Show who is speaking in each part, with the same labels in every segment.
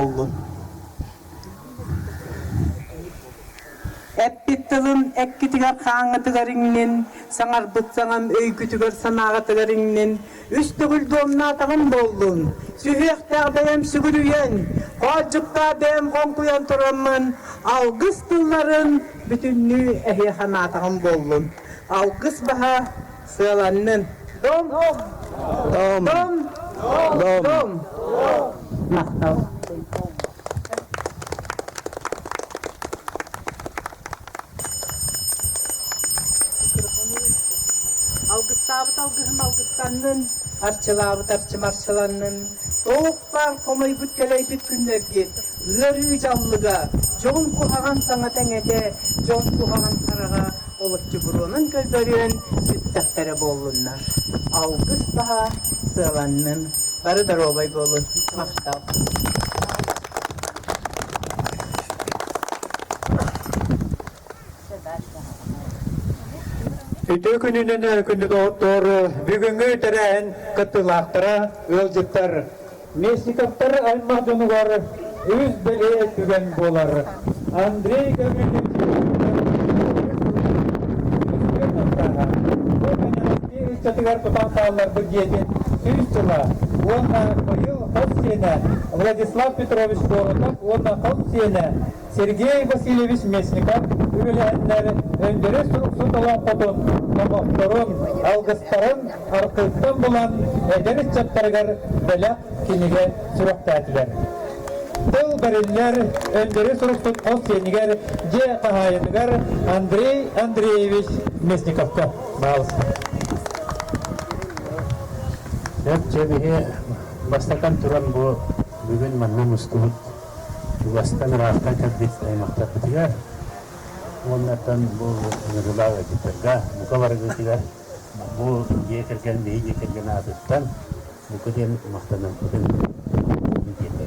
Speaker 1: буоллун. Эппит тылым эккитигэр-хааҥҥытыгар иҥнин, саҥарбыт саҥам өйгүтүгэр-санааҕытыгар иҥнин, үс төгүл дуомнаатаҕым буоллун, сүһүөхтээх бэйэм сүгүрүйэн, хоодьуктаах бэйэм хоҥкуйан тураммын, алгыс тылларын бүтүннүү эһиэхэ анаатаҕым буоллун. Алгыс баһа сыаланнын. Дом!
Speaker 2: Дом!
Speaker 1: Дом!
Speaker 2: Дом!
Speaker 1: Дом! Махтал. Алгыстаабыт алгыһым алгыстаннын, арчылаабыт арчым арчыланнын, туох баар хомойбут кэлэйбит күннэргит ыарыы дьаллыга, дьон куһаҕан саҥата иҥэтэ, дьон куһаҕан хараҕа олоччу буруонан көлбөрүөн сүттэхтэрэ буоллуннар. Алгыс баһа сыаланнын, бары доруобай буолун, махтал.
Speaker 3: Үтүө күнүнэн күндү доҕоттор, бүгүҥҥү тэрээһин кыттыылаахтара, ыалдьыттар, Местниковтар аймах дьонугар үс бэлиэ түгэн буолар. Андрей Гаврильевич бу кэнэҕэски ыччатыгар тутан хаалларбыт дьиэтин 100 сыла уонна быйыл хос сиэнэ Владислав Петрович Коротов уонна хос сиэнэ Сергей Васильевич Местников үлэлэһэннэр Өндөрө суруксут олоҥхотун, номохторун, алгыстарын архыыптан булан эдэр ыччаттарыгар бэлэх кинигэ сүрэхтээтилэр. Тыл бэриллэр Өндөрө суруксут хос сиэнигэр дьиэ хаһаайыныгар Андрей Андреевич Местниковка баалыста.
Speaker 4: Сөп, чэ биһи бастатан туран бу бүгүн манна мустубут чугастан ыраахтан кэлбит аймахтарбытыгар уоннаттан бу ыҥырыылаах ыалдьыттарга бука барыгытыгар бу дьиэ кэргэн биһи дьиэ кэргэн аатыттан бука диэн махтанарбытын диэтэ.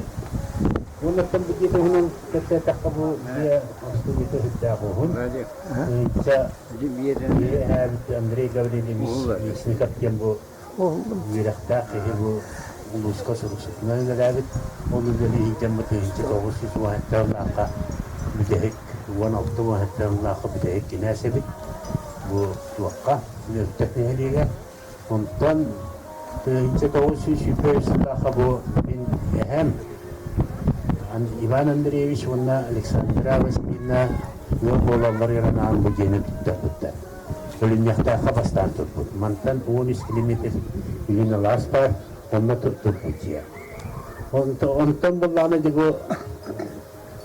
Speaker 4: Уоннаттан бу дьиэ туһунан кэпсээтэххэ бу дьиэ студията сүрдээх уһун. Ыйынча биһи эһээбит Андрей Гаврильевич Лесников диэн бу Үөрэхтээх киһи бу улууска суруксутунан үлэлээбит. Ол үлэлии сылдьаммыт 1997 сыллаахха бүтэһик 16-17 сыллаахха бүтэһик кинээс эбит. Бу туохха Өлтөх нэһилиэгэ. Онтон 1923 сыллаахха бу мин эһэм Иван Андреевич уонна Александра Васильевна ыал буолалларыгар анаан бу дьиэни туттарбыттар. Өлүнньэхтээххэ бастаан турбут. Мантан 13 километр илин алаас баар, онно турбут дьиэ. Онтон буллаҕына дьэ бу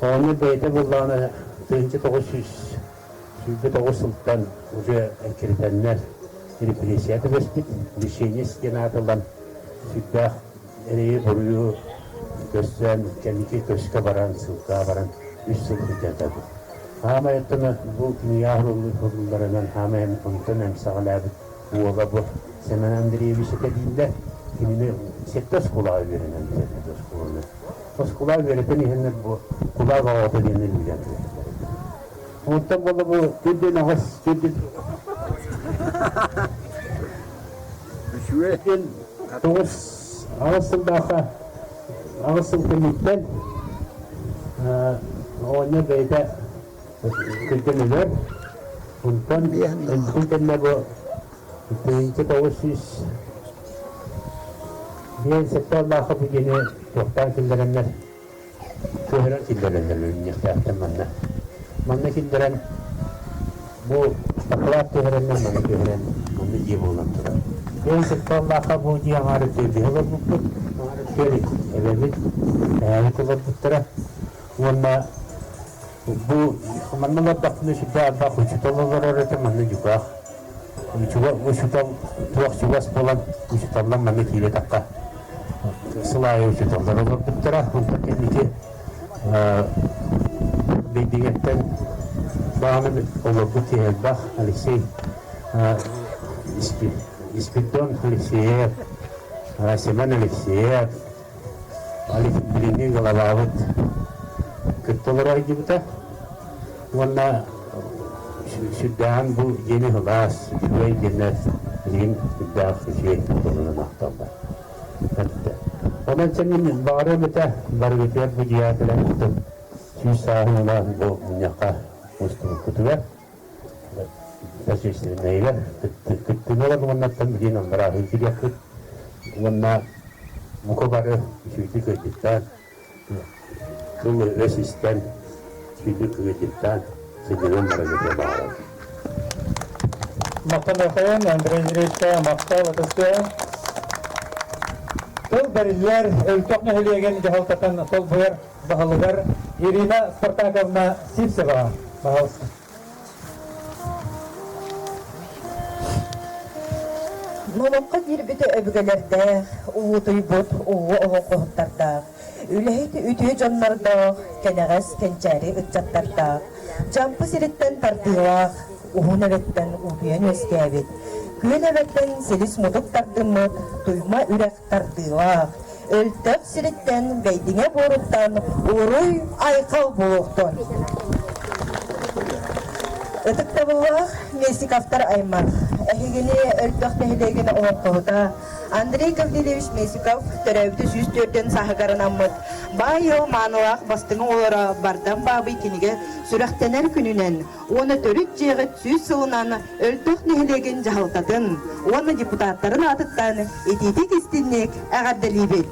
Speaker 4: оҕонньор бэйэтэ буллаҕына 1929 сылтан уже эккирэтэннэр репрессия түбэспит, лишение диэн аатыллан сүрдээх эрэйи-буруйу көрсөн, кэнники көскө баран, ссылкаҕа баран үс сыл сылдьардабыт. Хаамай оттон бу кинигэ уһулларынан хаамай онтон эмсэҕэлээбит уола бу Семен Андреевич этэ дииллэр. Кинини сэттэ оскуолаҕа үөрэнэн бүтэрбит оскуоланы. Оскуолаҕа үөрэтэн иһэннэр бу кулаак оҕото диэн үүрэн кэбиһэллэр. Онтон буолла бу төрдүн аҕыс төрдүн
Speaker 2: Үчүгэй.
Speaker 4: 9 аҕыс сыллаахха 8 сыл кэнниттэн оҕонньор бэйэтэ кырдьан өлөр. Онтон өлбүтүн кэннэ бу 1905 сыллаахха бу дьиэни туохтаан киллэрэннэр Көһөрөн киллэрэллэр үөрүйэхтээхтэр манна. Манна киллэрэн бу бакылаат түһэрэннэр манна түһэрэн манна дьиэ буолан турар. Диэн сытталлаахха бу дьиэ аҥаары түөлбэһэ олорбуппут. Аҥаары түөл эбэбит, эһээбит олорбуттара. Уонна бу манна олордохпуна сүрдээх элбэх учуутал олорор этэ, манна дьукаах. Учуутал туох чугас буолан учууталлар манна киирэ-тахха сыл аайы учууталлар олорбуттара. Онтон кэнники Бэйдиҥэттэн баҕаны олорбут киһи элбэх. Алексей Испирдон Алексеев, Семен Алексеев, билиҥҥи главабыт кытта олоро сылдьыбыта. Уонна сүрдээҕин бу дьиэни сылаас, үчүгэй диэннэр билигин сүрдээх үчүгэй тылынан ахталлар. Онон чэ мин баҕарыам этэ барыгытыгар бу дьиэҕэ кэлэн 100 сааһын ыла бу мунньахха мустубуккутугар торжественнайыгар кыттыылар уоннаттан билиэн алларааһыы кириэхпит уонна бука бары үчүгэйдик ыалдьыттаан тыл өс истэн үчүгэйдик ыалдьыттаан сынньанан бараргытыгар баҕарабын.
Speaker 3: Махтаныахайын Андрей Андреевичка махтал ытыскыа. Тыл бэриллэр Өлтөх нэһилиэгин дьаһалтатын солбуйар баһылыгар Ирина Спартаковна Сивцеваҕа. Пожалуйста.
Speaker 5: Номоххо киирбит өбүгэлэрдээх, уутуйбут улуу олоҥхоһуттардаах, үлэһит үтүө дьоннордоох, кэнэҕэс кэнчээри ыччаттардаах, дьампы сириттэн тардыылаах, уһун эбэттэн утуйан үөскээбит, күөл эбэттэн силис-мутук тардыммыт Туйма үрэх тардыылаах, Өлтөх сириттэн Бэйдиҥэ буоруттан уруй-айхал буолуохтун! Ытыктабыллаах Местниковтар аймах, эһигини Өлтөх нэһилиэгин олоҥхоһута Андрей Гаврильевич Местников төрөөбүтэ 104 сааһыгар анаммыт Баай ыал маанылаах бастыҥ оҕолоро Бардам Баабый кинигэ сүрэхтэнэр күнүнэн уонна төрүт дьиэҕит 100 сылынан Өлтөх нэһилиэгин дьаһалтатын уонна депутаттарын аатыттан итиитик истинник эҕэрдэлиибит!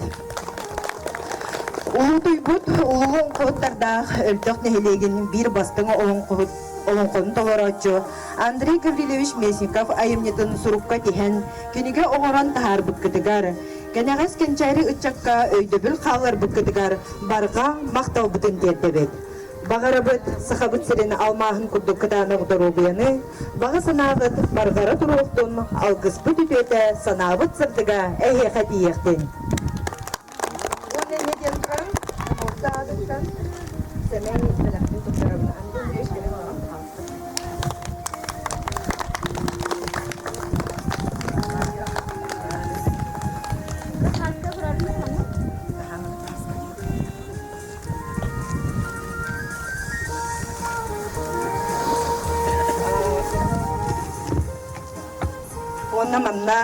Speaker 5: Улуутуйбут улуу олоҥхоһуттардаах Өлтөх нэһилиэгин биир бастыҥ олоҥхоһут олоҥхону толорооччу Андрей Гаврильевич Местников айымньытын сурукка тиһэн, кинигэ оҥорон таһаарбыккытыгар, кэнэҕэс кэнчээри ыччакка өйдөбүл хаалларбыккытыгар барҕа махталбытын тиэрдэбит. Баҕарабыт Сахабыт сирин алмааһын курдук кытаанах доруобуйаны, баҕа санааҕыт барҕара туруохтун, алгыспыт үтүөтэ, санаабыт сырдыга эһиэхэ тиийиэхтин. Уонна инньэ диэн туран, орто аатыттан сэмэй бэлэхпин туттарабын. Андрей Андреевич кэлэн олорон хаалта. Уонна манна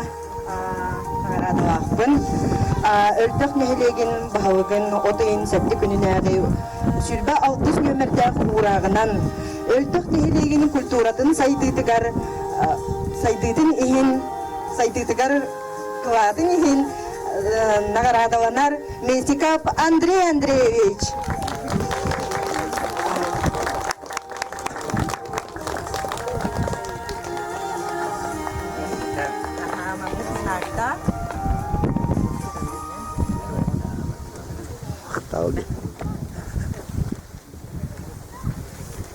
Speaker 5: наҕараадалаахпын. Өлтөх нэһилиэгин баһылыгын от ыйын сэттэ күнүнээҕи 26 нүөмэрдээх уурааҕынан Өлтөх нэһилиэгин культуратын сайдыытыгар сайдыытын иһин сайдыытыгар кылаатын иһин наҕараадаланар Местников Андрей Андреевич.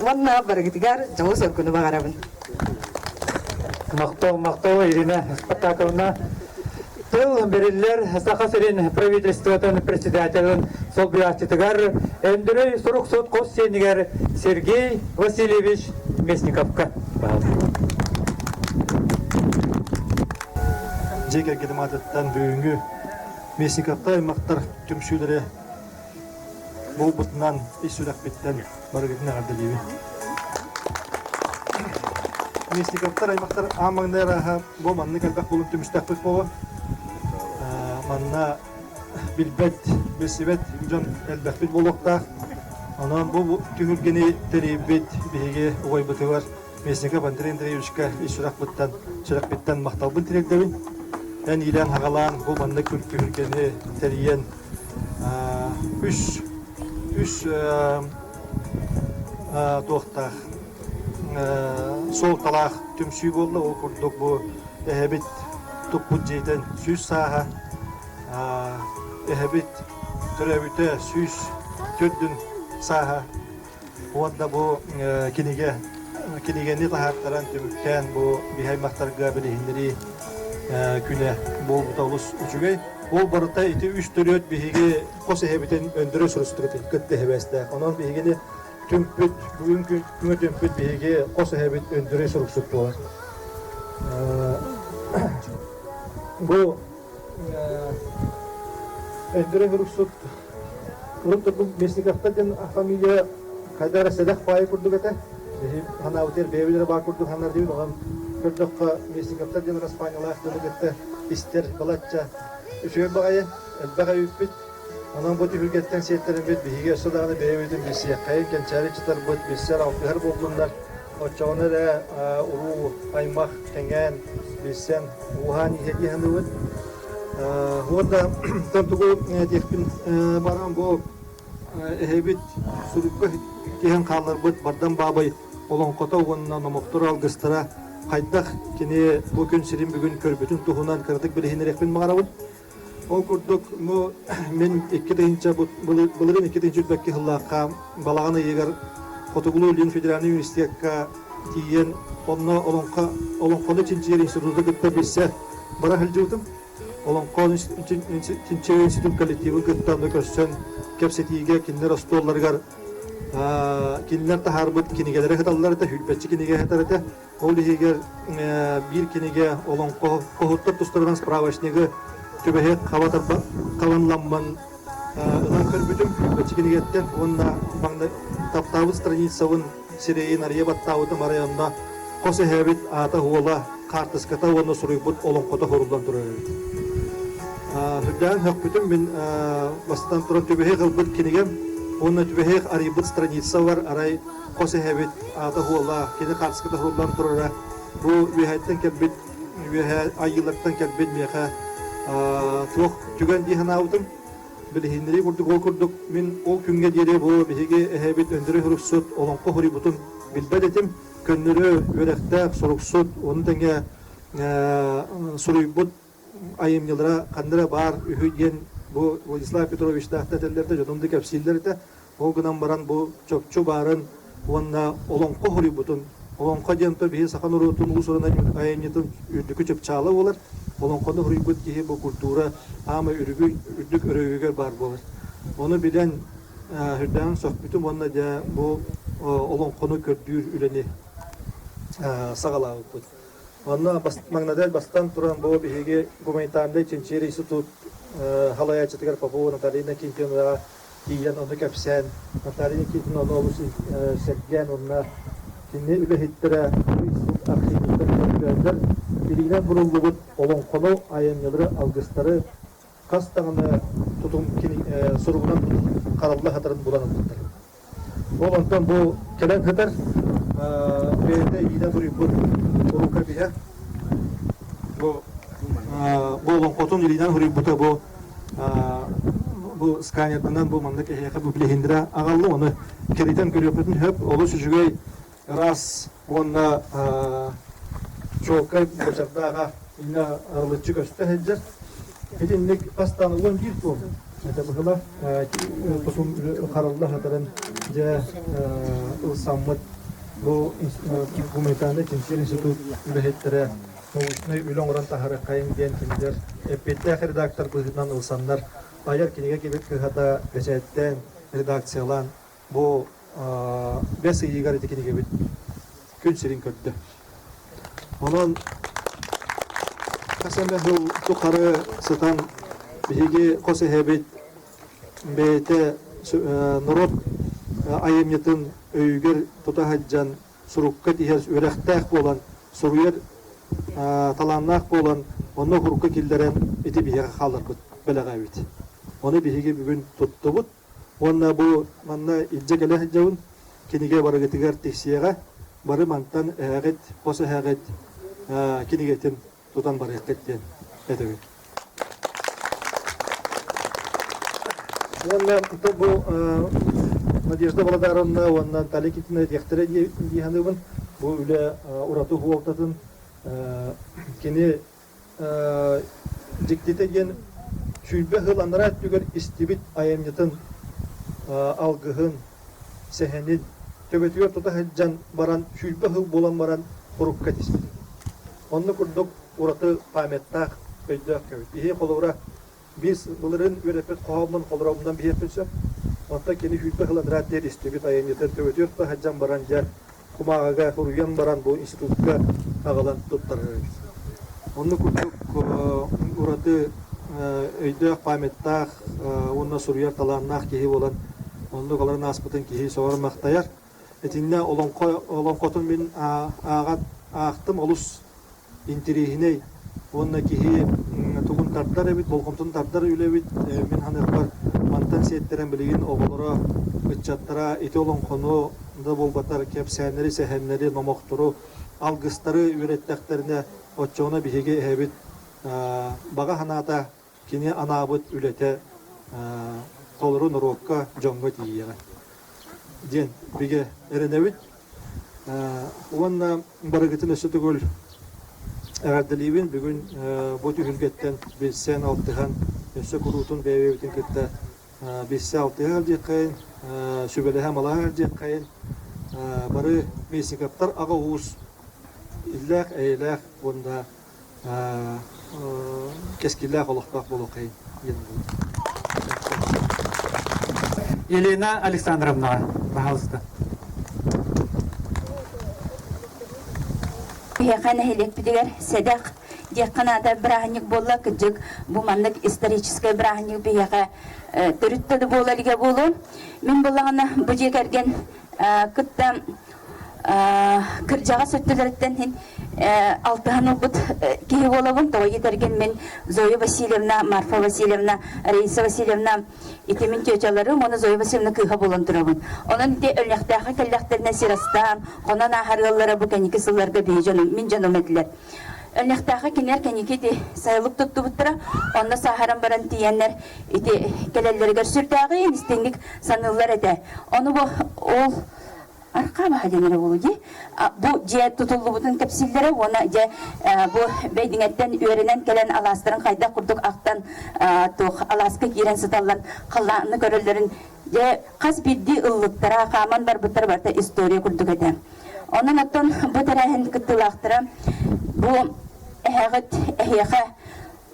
Speaker 5: Уонна барыгытыгар дьолу-соргуну баҕарабын.
Speaker 3: Махтал, махтал, Ирина Спартаковна. Тыл бэриллэр Саха сирин правительствотын председателин солбуйааччытыгар Өндөрөй Суруксут хос сиэнигэр Сергей Васильевич Местниковка.
Speaker 6: Дьиэ кэргэним аатыттан бүгүҥҥү Местниковтар аймахтар түмсүүлэрэ буолбутунан ис сүрэхпиттэн барыгытын эҕэрдэлиибин. Местниковтар аймахтар аан маҥнай арааһа бу маннык элбэх буолун түмүстэхпит буолуо. Манна билбэт, билсибэт дьон элбэхпит буолуохтаах. Онон бу түһүлгэни тэрийбит биһиги убайбытыгар Местников Андрей Андреевичка ис сүрэхпиттэн, сүрэхпиттэн махталбын тириэрдэбин. Эн иилээн-хаҕалаан бу маннык түһүлгэни тэрийэн үс туохтаах суолталаах түмсүү буолла. Ол курдук бу эһэбит туппут дьиэтин 100 сааһа, эһэбит төрөөбүтэ 104 сааһа уонна бу кинигэ кинигэни таһаартаран түмүктээн бу биһи аймахтарга билиһиннэрии күнэ буолбута олус үчүгэй. Ол барыта ити үс төрүөт биһиги хос эһэбитин Өндөрөй суруксутун кытта эһэбэстээх. Онон биһигини түмпүт, бүгүн күҥҥэ түмпүт биһиги хос эһэбит Өндөрөй суруксут буолар. Бу Өндөрөй суруксут урут турбут Местниковтар диэн фамилия хайда эрэ сэдэх баайы курдук этэ. Ханаабытыгар бэйэбит баар курдук ханар диибин, онон көрдөххө Местниковтар диэн араспаанньалаах дьону кытта истэр балачча үчүгэй баҕайы. элбэх эбиппит. Онон бу түһүлгэттэн сиэттэрэммит биһиги өссө даҕаны бэйэбитин билсиэххэйин, кэнчээри ыччаттарбыт билсэр, алтыһар буоллуннар. Оччоҕуна эрэ уруу, аймах кэҥээн, билсэн, ууһаан иһэ дии саныыбын. Уонна тугу этиэхпин баран бу эһэбит сурукка тиһэн хаалларбыт Бардам Баабай олоҥхото уонна номохтор алгыстара хайдах кини бу күн сирин бүгүн көрбүтүн туһунан кыратык билиһиннэриэхпин баҕарабын. Ол курдук, бу мин 2000 былырыын 2022 сыллаахха балаҕан ыйыгар Хотугулуу-Илин федеральнай университекка тиийэн онно олоҥхо олоҥхону чинчийэр институту кытта билсэ бара сылдьыбытым. Олоҥхо чинчийэр институт коллективын кытта онно көрсөн кэпсэтиигэ кинилэр остуолларыгар кинилэр таһаарбыт кинигэлэри сыталлар этэ, сүүрбэччэ кинигэ сытар этэ. Ол иһигэр биир кинигэ олоҥхо хоһуттар тустарынан справочнигы түбэһиэх хаба хабанламмын ылан көрбүтүм сүүрбэччэ кинигэттэн уонна маҥнай таптаабыт страницабын сирэйин арыйа баттаабытым арай онно хос эһээбит аата-уола, хаартыската уонна суруйбут олоҥхото суруллан турар эбит. Сүрдээҕин сөхпүтүм мин бастатан туран түбэһиэх ылбыт кинигэм уонна түбэһиэх арыйбыт страница бар арай хос эһэбит аата-суола, кини хаартыската суруллан турара бу үөһэттэн кэлбит үөһээ айыылартан кэлбит миэхэ туох түгэн дии санаабытым. Билиһиннэрии курдук ол курдук мин ол күҥҥэ диэри бу биһиги эһэбит Өндөрөй Суруксут олоҥхо суруйбутун билбэт этим. Көннөрү үөрэхтээх суруксут, ону тэҥэ суруйбут айымньылара ханна эрэ баар үһү диэн бу Владислав Петровичтаахта этэллэр да дьонум да кэпсииллэр этэ. Ол гынан баран бу чопчу баарын уонна олоҥхо суруйбутун, олоҥхо диэн то биһи саха норуотун уус-уран айымньытын үрдүкү чыпчаала буолар. Олоҥхону суруйбут киһи бу культура аама үрүгү үрдүк өрөгүгэр баар буолар. Ону билэн сүрдээҕин сөхпүтүм уонна дьэ бу олоҥхону көрдүүр үлэни саҕалаабыппыт. Онно маҥнайдан бастан туран бу биһиги гуманитарнай чинчийэр институт халайааччытыгар Попова Наталья Иннокентьевнаҕа тиийэн ону кэпсээн, Наталья Никитина ону олус сэргээн уонна кини үлэһиттэрэ институт архивыттан көрдөөннөр илиинэн булуллубут олоҥхону, айымньылары, алгыстары хас даҕаны тутум суругунан харалла сытарын булан ылбыттар. Ол онтон бу кэлэн сытар бэйэтэ илиинэн суруйбут рукопиһа бу бу олоҥхотун илиинэн суруйбута бу бу сканерданан бу маннык эһиэхэ бу билиһиннэрэ аҕаллым ону кэритэн көрүөхпүтүн сөп олус үчүгэй ыраас уонна чуолкай буочардааҕа иннэ арылыччы көстө сылдьар. Итинник бастаан 11 туом этэ быһыла тутум харалла сытарын дьэ ылсаммыт бу гуманитарнай чинчийэр институт үлэһиттэрэ научнай үлэ оҥорон таһаарыаххайыҥ диэн кинилэр эппиэттээх редактор быһыытынан ылсаннар айар кинигэ кыһата бэчээттээн редакциялаан Бу бэс ыйыгар ити кинигэбит күн сирин көрдө. Онон хас эмэ сыл тухары сытан биһиги хос эһэбит бэйэтэ норуот айымньытын өйүгэр тута сылдьан сурукка тиһэр үөрэхтээх буолан суруйар талааннаах буолан онно сурукка киллэрэн ити биһиэхэ хаалларбыт бэлэҕэ эбит. Ону биһиги бүгүн туттубут. Уонна бу манна илдьэ кэлэ сылдьабын. Кинигэ барыгытыгар тиксиэҕэ. Бары мантан эһэҕит, хос эһэҕит кинигэтин тутан барыаххыт диэн этэбин. Уонна бу Надежда Володаровна уонна Наталья Никитина этиэхтэрэ дии саныыбын. Бу үлэ ураты суолтатын кини Дьиктитэ диэн 20 сыл анараа өттүгэр истибит айымньытын алгыһын, сэһэнин төбөтүгэр тута сылдьан баран 20 сыл буолан баран урукка тиспит. Онно курдук ураты памяттаах өйдөөх кэбит. Иһи холобура Биир былырыын үөрэппит хоһооммун холороммунан биһиэхпин сөп. Онтон кини 20 сыл анараа диэри истибит айымньытын төбөтүгэр тута сылдьан баран дьэ кумааҕыга суруйан баран бу институтка аҕалан туттарар эбит. Оннук курдук ураты өйдөөх, памяттаах уонна суруйар талааннаах киһи буолан оннук олорон ааспытын киһи сөҕөр-махтайар. Итиннэ олоҥхо олоҥхотун мин ааҕан аахтым олус интэриэһинэй уонна киһи тугун тардар эбит, болҕомтону тардар үлэ эбит. Мин саныахпар, мантан сиэттэрэн билигин оҕолоро, ыччаттара ити олоҥхону да буолбатар кэпсээннэри, сэһэннэри, номохтору, алгыстары үөрэттэхтэринэ, оччоҕуна биһиги эһэбит баҕа санаата кини анаабыт үлэтэ толору норуокка, дьоҥҥо тиийиэҕэ диэн бигэ эрэнэбит. Уонна барыгытын өссө төгүл эҕэрдэлиибин. Бүгүн бу түһүлгэттэн билсэн, алтыһан, өссө куруутун бэйэ-бэйэбитин кытта билсэ алтыһа диэххэйин, сүбэлэһэ малаһа диэххэйин. Бары Местниковтар аҕа уус иллээх, эйэлээх уонна кэскиллээх олохтоох буолуоххайын диэн
Speaker 3: Елена Александровнаҕа, пожалуйста.
Speaker 7: Биһиэхэ нэһилиэкпитигэр сэдэх диэххэ наада бырааһынньык буолла. Кырдьык, бу маннык историческай бырааһынньык биһиэхэ төрүт да буола илигэ буолуо. Мин буоллаҕына бу дьиэ кэргэн кытта кырдьаҕас өттүлэриттэн иһин алтыһан ылбыт киһи буолабын. Тоҕо диэтэргин мин Зоя Васильевна, Марфа Васильевна, Раиса Васильевна ити мин тетяларым уонна Зоя Васильевна кыыһа буолан турабын. Онон ити Өлнөхтөөххө кэллэхтэринэ сир астаан, хонон ааһар ыаллара бу кэнники сылларга биһи дьонум, мин дьонум этилэр. Өлнөхтөөххө кинилэр кэнники ити сайылык туттубуттара. Онно сааһыран баран тиийэннэр ити кэлэллэригэр сүрдээҕин истиҥник саныыллар этэ. Ону бу ол архаа баһа диэн эрэ буолуо дии. Бу дьиэ тутуллубутун кэпсииллэрэ уонна дьэ бу Бэйдиҥэттэн үөрэнэн кэлэн алаастарын хайдах курдук ахтан туох алааска киирэн сыталлар халлааны көрөллөрүн дьэ хас биирдии ыллыктара хааман барбыттара барыта история курдук этэ. Онон оттон бу тэрээһин кыттыылаахтара бу эһэҕит эһиэхэ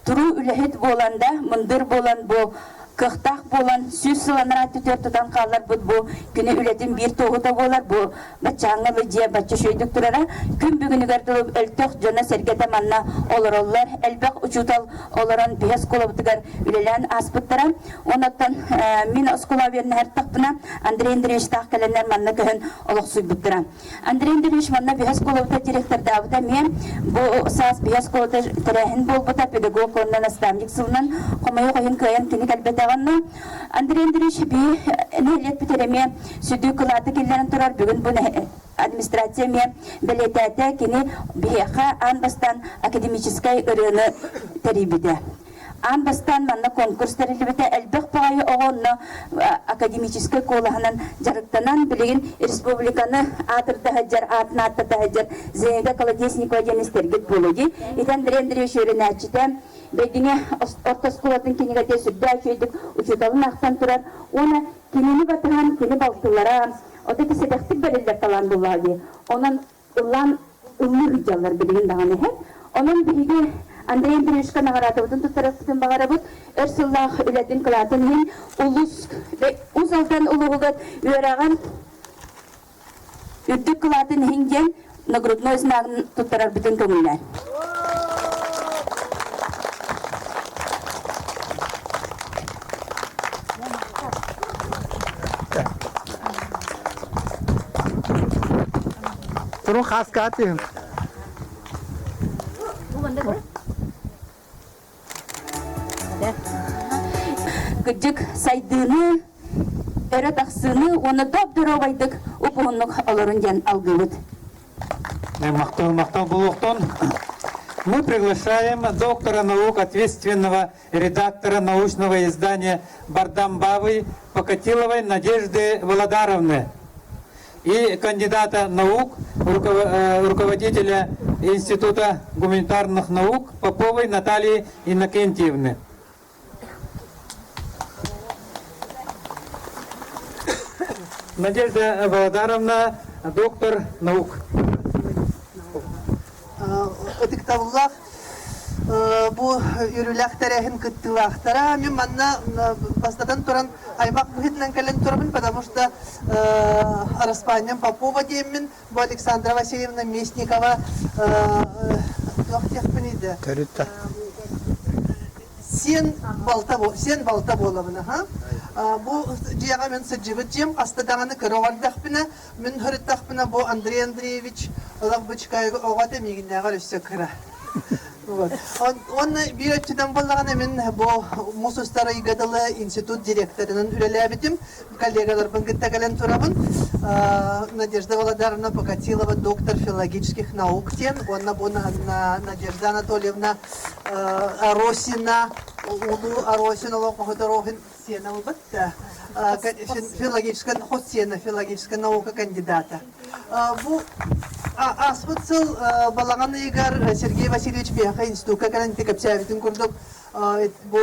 Speaker 7: туруу үлэһит буолан да, мындыр буолан бу кыахтаах буолан 100 сыл анараа өттүтүгэр тутан хаалларбыт бу күнү үлэтин биир туоһута буолар бу баччааҥҥа ылы дьиэ бачча үчүгэйдик турара күн бүгүнүгэр дылы өлтөх дьоно-сэргэтэ манна олороллор элбэх учуутал олорон биһи оскуолабытыгар үлэлээн ааспыттара онон мин оскуола үөрэнэһэртахпына Андрей Андреевичтаах кэлэннэр манна көһөн олохсуйбуттара Андрей Андреевич манна биһи оскуолабыта директордаабыта эмиэ бу саас биһи оскуолата тэрээһин буолбута педагог уонна наставник сылынан хомойуох иһин кыайан кини кэлбэтэҕинэ Андрей Андреевич биһи нэһилиэкпитигэр эмиэ сүдү кылааты киллэрэн турар бүгүн бу администрация эмиэ бэлиэтээтэ кини биһиэхэ аан бастаан академическай ырыаны тэрийбитэ Аан бастаан манна конкурс тэриллибитэ элбэх баҕайы оҕо онно академическай куолаһынан дьарыктанан билигин республиканы аатырда сылдьар, аатын ааттата сылдьар Зинаида Колодезникова диэн истэргит буолуо дии. Ити Андрей Андреевич үөрэнээччитэ Бэйдиҥэ орто оскуолатын кинигэтэ сүрдээх үчүгэйдик учууталын ахтан турар уонна кинини батыһан кини балтылара ото ити сэдэхтик бэриллэр талаан буоллаҕа дии. Онон ыллаан ыллыы сылдьаллар билигин даҕаны иһэн. Онон биһиги Андрей Андреевичка наҕараадабытын туттарыахпытын баҕарабыт. Өр сыллаах үлэтин кылаатын иһин улус Уус Алдан улууһугар үөрэҕин үрдүк кылаатын иһин диэн нагрудной знагын туттарарбытын көҥүллээн.
Speaker 2: Турун хааска түһүм.
Speaker 7: Кырдьык сайдыыны, өрө тахсыыны уонна доп-доруобайдык уп-уһуннук олорун диэн алгыыбыт.
Speaker 3: Махтал, махтал буолуохтун. Мы приглашаем доктора наук, ответственного редактора научного издания Бардамбавы Покатиловой Надежды Володаровны и кандидата наук, руководителя Института гуманитарных наук Поповой Натальи Иннокентьевны. Надежда Володаровна, доктор наук.
Speaker 8: Ытыктабыллаах бу үөрүүлээх тэрээһин кыттыылаахтара. Мин манна бастатан туран аймах быһыытынан кэлэн турабын, потому что араспаанньам Попова диэммин, бу Александра Васильевна Местникова туох диэхпиний да сиэн балта сиэн балта буолабын аха бу дьиэҕэ мин сылдьыбыт дьиэм хаста даҕаны кыра оҕо эрдэхпинэ Мин һырыттахпына бу Андрей Андреевич ылах бычкайга оҕо этэ миигиннээҕэр өссө кыра. Уонна биир өттүнэн буоллаҕына мин бу муус устар ыйга дылы институт директорынан үлэлээбитим. Коллегаларбын кытта кэлэн турабын. Надежда Володаровна Покатилова, доктор филологических наук диэн, уонна бу Надежда Анатольевна Аросина, Улуу Аросин олоҥхоһут Орохин сиэнэ ылбыт филологическай хос сиэнэ филологическай наука кандидата. Бу ааспыт сыл балаҕан ыйыгар Сергей Васильевич биһиэхэ институкка кэлэн ити кэпсээбитин курдук бу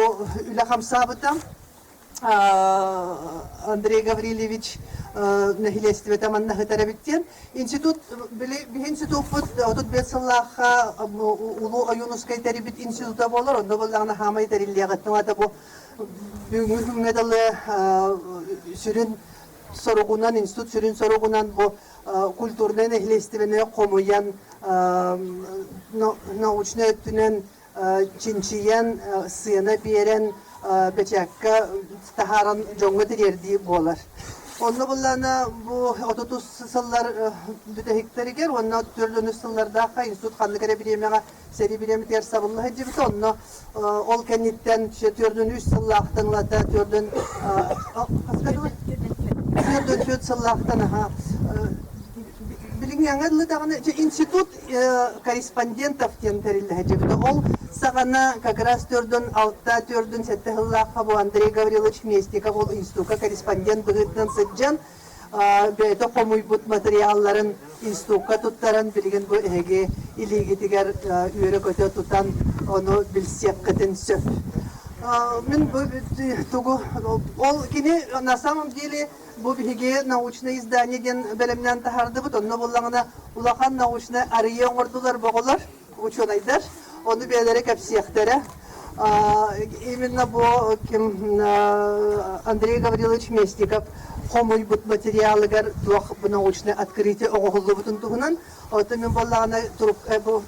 Speaker 8: үлэ хамсаабыта. Андрей Гаврильевич нэһилиэстибэтэ манна сытар эбит диэн. Институт, били биһи институппут 35 сыллаахха Улуу Ойуунускай тэрийбит института буолар, онно буоллаҕына хаамай тэриллиэҕиттэн аата бу бүгүҥҥү күҥҥэ дылы сүрүн соругунан, институт сүрүн соругунан бу культурнай нэһилиэстибэни хомуйан научнай өттүнэн чинчийэн, сыана биэрэн, бэчээккэ таһааран дьоҥҥо тириэрдии буолар. Онно буллаана бу 30 сыллар бүтэһиктэригэр уонна 4 сыллардаахха институт ханнык эрэ бириэмэҕэ сэрии бириэмэтигэр сабылла сылдьыбыта. Онно ол кэнниттэн 43 сыллаахтан ылата 44 сыллаахтан аха билиҥҥи дылы даҕаны институт корреспондентов диэн тэриллэ сылдьыбыта. Ол саҕана как раз төрдүн алта, төрдүн сэттэ сыллаахха бу Андрей Гаврилович Местников ол институкка корреспондент быһыытынан сылдьан бэйэтэ хомуйбут материалларын институкка туттаран билигин бу эһиги илиигитигэр үөрэ-көтө тутан ону билсиэххитин сөп. Мин бу тугу ол кини на самом деле бу биһиги научное издание диэн бэлэмнээн таһаардыбыт. Онно буллаҕына улахан научнай арыйыы оҥордулар боҕолор, учуонайдар. Ону бэйэлэрэ кэпсиэхтэрэ. Именно бу ким Андрей Гаврилович Местников хомуйбут материалыгар туох научное открытие оҥоһуллубутун туһунан. Оттон мин буоллаҕына бу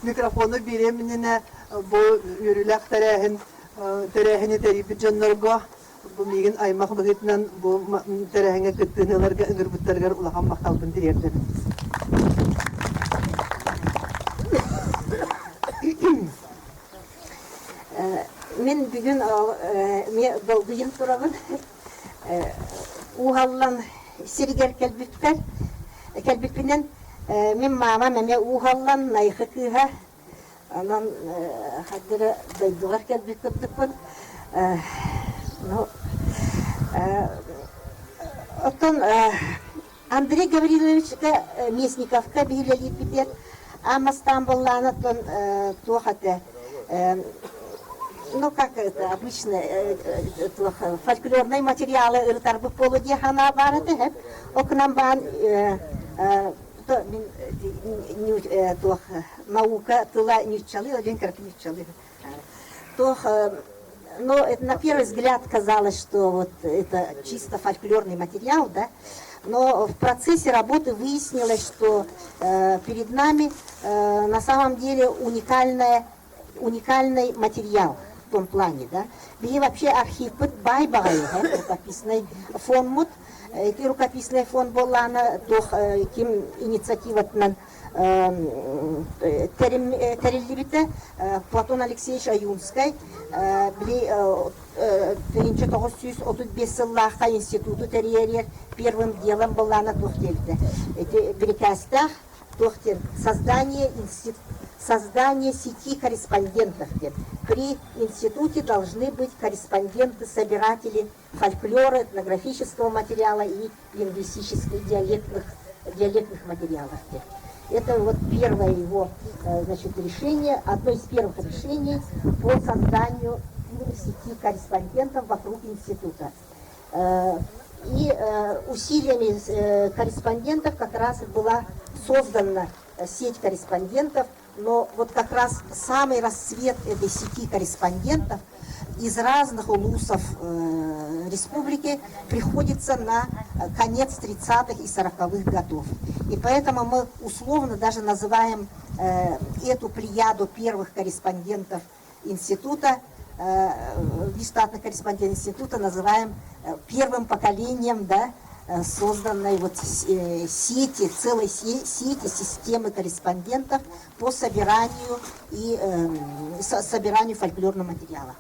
Speaker 8: микрофону биэриэм иннинэ бу үөрүүлээх тэрээһин тэрээһини тэрийбит дьоннорго бу миигин аймах быһыытынан бу тэрээһиҥҥэ кыттыыны ыларга ыҥырбыттарыгар улахан махталбын тириэрдэбин.
Speaker 9: Мин бүгүн эмиэ долгуйан турабын. Ууһаллан сиригэр кэлбиппэр, кэлбиппинэн мин маамам эмиэ ууһаллан Найхы кыыһа Онон хайдах эрэ дойдугар кэлбит курдукпун. Ну, оттон Андрей Гавриловичка Местниковка биһилэлиирбитигэр аан бастаан буоллаҕына оттон туох этэ ну как это обычно туох фольклорнай материалы ырытарбыт буолуо дии санаа баар этэ ол гынан баан мин туох наука тыла нууччалыы один как нууччалыы туох но это на первый взгляд казалось что вот это чисто фольклорный материал да но в процессе работы выяснилось что перед нами на самом деле уникальная уникальный материал в том плане, да. Биһи вообще архивпыт баай баҕайы, рукописный фондмут. Ити рукописный фонд буоллаҕына туох ким инициативатынан тэриллибитэ Платон Алексеевич Ойунскай били 1935 сыллаахха институту тэрийэригэр первым делом буоллаҕына туох диэбитэ ити бирикээстээх туох диэн создание создание сети корреспондентов диэн при институте должны быть корреспонденты собиратели фольклора этнографического материала и лингвистических диалектных диалектных материалов диэн это вот первое его значит решение одно из первых решений по созданию сети корреспондентов вокруг института и усилиями корреспондентов как раз была создана сеть корреспондентов, но вот как раз самый расцвет этой сети корреспондентов из разных улусов республики приходится на конец 30-х и 40-х годов. И поэтому мы условно даже называем эту плеяду первых корреспондентов института, внештатных корреспондентов института называем первым поколением да, созданной вот сети, целой сети системы корреспондентов по собиранию и собиранию фольклорного материала.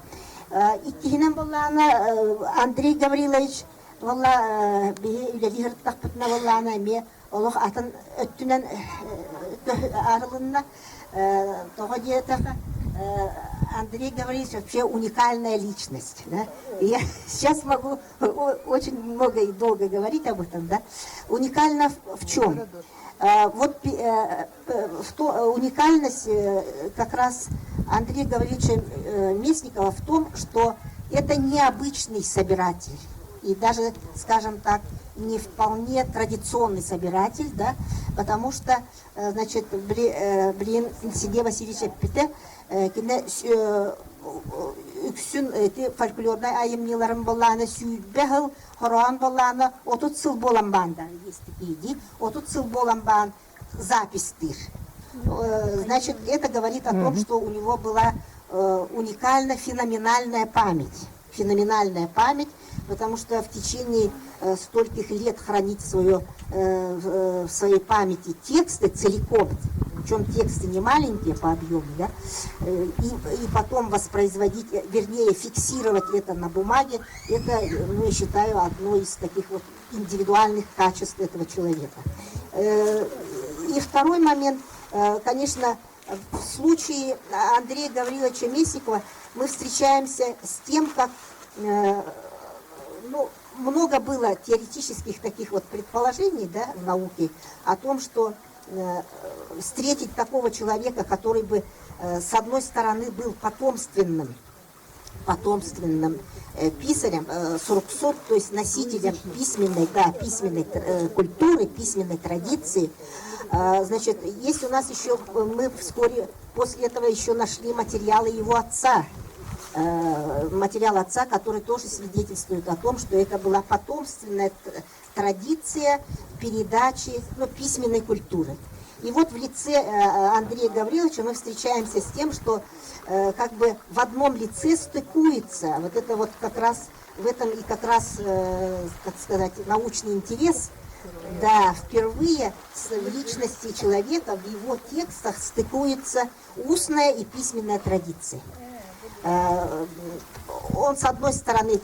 Speaker 9: Иккиһинэн буоллаҕына Андрей Гаврилович Уолла биһи үлэлии сырыттахпытына буоллаҕына эмиэ олох атын өттүнэн арылынна. Тоҕо диэтэххэ, Андрей Гаврилович вообще уникальная личность. Да? Я сейчас могу очень много и долго говорить об этом. Да? Уникально в чем? Вот уникальность как раз Андрея Гавриловича Местникова в том, что это необычный собиратель и даже, скажем так, не вполне традиционный собиратель, да, потому что, значит, блин, Сергей Васильевич эппитэ, кини үксүн эти фольклорнай айымньыларын буоллаҕына сүүрбэ сыл хороон буоллаҕына 30 сыл буолан баан да есть такие дии 30 сыл буолан баан записьтыыр. Значит, это говорит о том, что у него была уникально феноменальная память. Феноменальная память, потому что в течение стольких лет хранить свое, в своей памяти тексты целиком, причем тексты не маленькие по объему, да, и потом воспроизводить, вернее, фиксировать это на бумаге, это, ну, я считаю, одно из таких вот индивидуальных качеств этого человека. И второй момент, конечно, в случае Андрея Гавриловича Местникова мы встречаемся с тем, как ну, много было теоретических таких вот предположений, да, в науке о том, что встретить такого человека, который бы, с одной стороны, был потомственным, потомственным писарем, суруксут, то есть носителем письменной, да, письменной культуры, письменной традиции. Значит, есть у нас еще, мы вскоре после этого еще нашли материалы его отца, материал отца, который тоже свидетельствует о том, что это была потомственная традиция передачи, ну, письменной культуры. И вот в лице Андрея Гавриловича мы встречаемся с тем, что как бы в одном лице стыкуется вот это вот как раз в этом и как раз, так сказать, научный интерес, да, впервые в личности человека, в его текстах стыкуется устная и письменная традиция. Он, с одной стороны,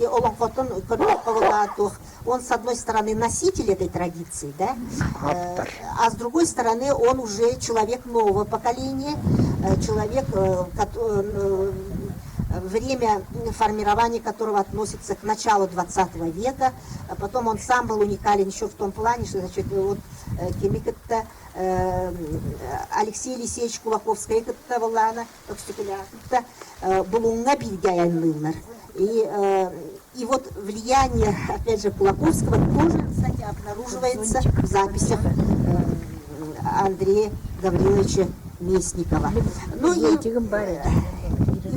Speaker 9: он, с одной стороны, носитель этой традиции, да, а с другой стороны, он уже человек нового поколения, человек, время формирования которого относится к началу 20 века. Потом он сам был уникален еще в том плане, что, значит, вот кими кытта Алексей Елисеевич Кулаковскайы кытта буоллаҕына, кытта Булуҥҥа бииргэ айанныыллар. И вот влияние, опять же, Кулаковского тоже, кстати, обнаруживается в записях Андрея Гавриловича Местникова. Ну и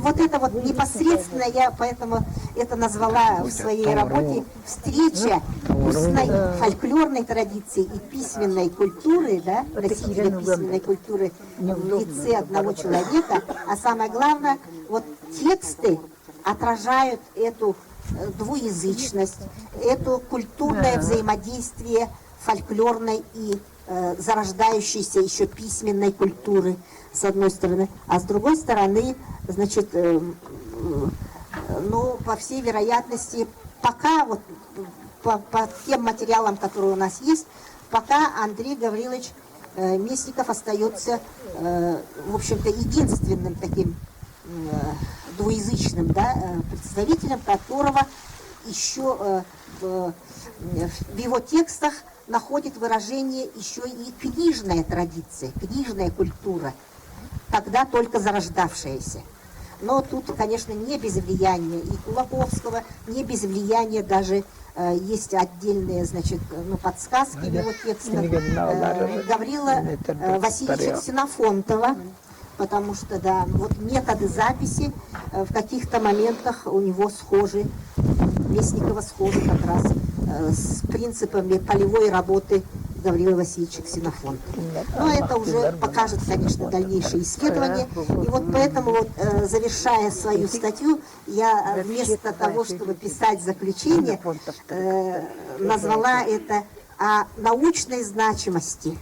Speaker 9: вот это вот непосредственно, я поэтому это назвала в своей работе встреча устной фольклорной традиции и письменной культуры, да, носителя письменной культуры в лице одного человека, а самое главное, вот тексты отражают эту двуязычность, это культурное взаимодействие фольклорной и зарождающейся еще письменной культуры, с одной стороны, а с другой стороны, значит, ну, по всей вероятности, пока вот по тем материалам, которые у нас есть, пока Андрей Гаврилович Местников остается, в общем-то, единственным таким двуязычным, да, представителем, которого еще в его текстах находит выражение еще и книжная традиция, книжная культура, тогда только зарождавшаяся. Но тут, конечно, не без влияния и Кулаковского, не без влияния даже есть отдельные, значит, ну, подсказки в его текстах Гаврила Васильевича Ксенофонтова, потому что, да, вот методы записи в каких-то моментах у него схожи, Местникова схожи как раз с принципами полевой работы Гаврила Васильевича Ксенофонтова. Но это уже покажет, конечно, дальнейшие исследования. И вот поэтому, вот, завершая свою статью, я вместо того, чтобы писать заключение, назвала это о научной значимости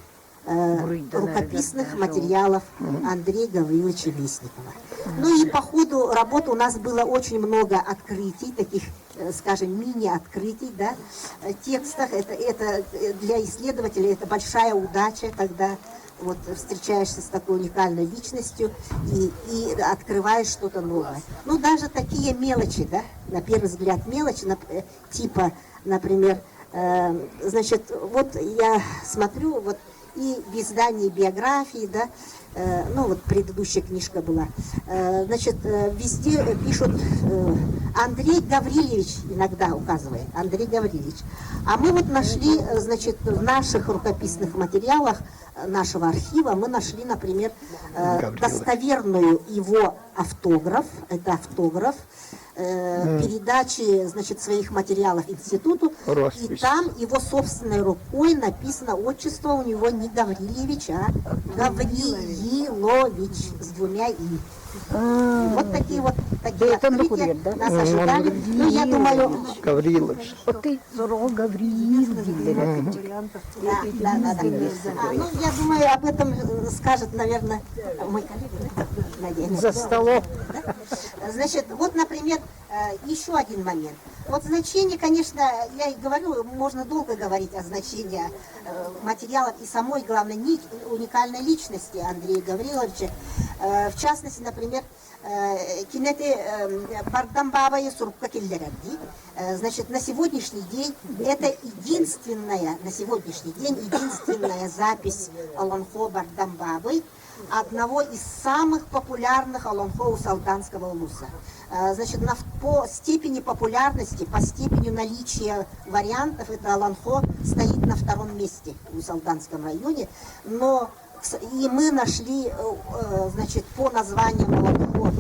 Speaker 9: рукописных материалов Андрея Гавриловича Местникова. Ну и по ходу работы у нас было очень много открытий, таких, скажем, мини-открытий, да, текстах. Это для исследователей это большая удача, когда вот встречаешься с такой уникальной личностью и открываешь что-то новое. Ну, даже такие мелочи, да, на первый взгляд мелочи, типа, например, значит, вот я смотрю, вот и в издании биографии, да, ну вот предыдущая книжка была, значит, везде пишут Андрей Гаврилевич, иногда указывает, Андрей Гаврилевич. А мы вот нашли, значит, в наших рукописных материалах нашего архива, мы нашли, например, достоверную его автограф, это автограф, передачи, значит, своих материалов институту, и там его собственной рукой написано отчество у него не Гаврилевич, а Гавриилович с двумя «и». Вот такие вот такие открытия нас ожидали. Ну, я думаю...
Speaker 2: Гаврилович.
Speaker 10: Ты Гавриил
Speaker 9: Да, да, да, да. Ну, я думаю, об этом скажет, наверное, мой коллега. Надеюсь.
Speaker 10: За столом.
Speaker 9: Да? Значит, вот, например, еще один момент. Вот значение, конечно, я и говорю, можно долго говорить о значении материалов и самой, главной, уникальной личности Андрея Гавриловича. В частности, например, кини ити Бардам Баабайы сурукка киллэрэр дии. Значит, на сегодняшний день это единственная, на сегодняшний день единственная запись олоҥхо Бардам Баабай, одного из самых популярных олоҥхо Уус-Алданского улуса. Значит, по степени популярности, по степени наличия вариантов, это олоҥхо стоит на втором месте в Уус-Алданском районе, но и мы нашли, значит, по названиям олоҥхо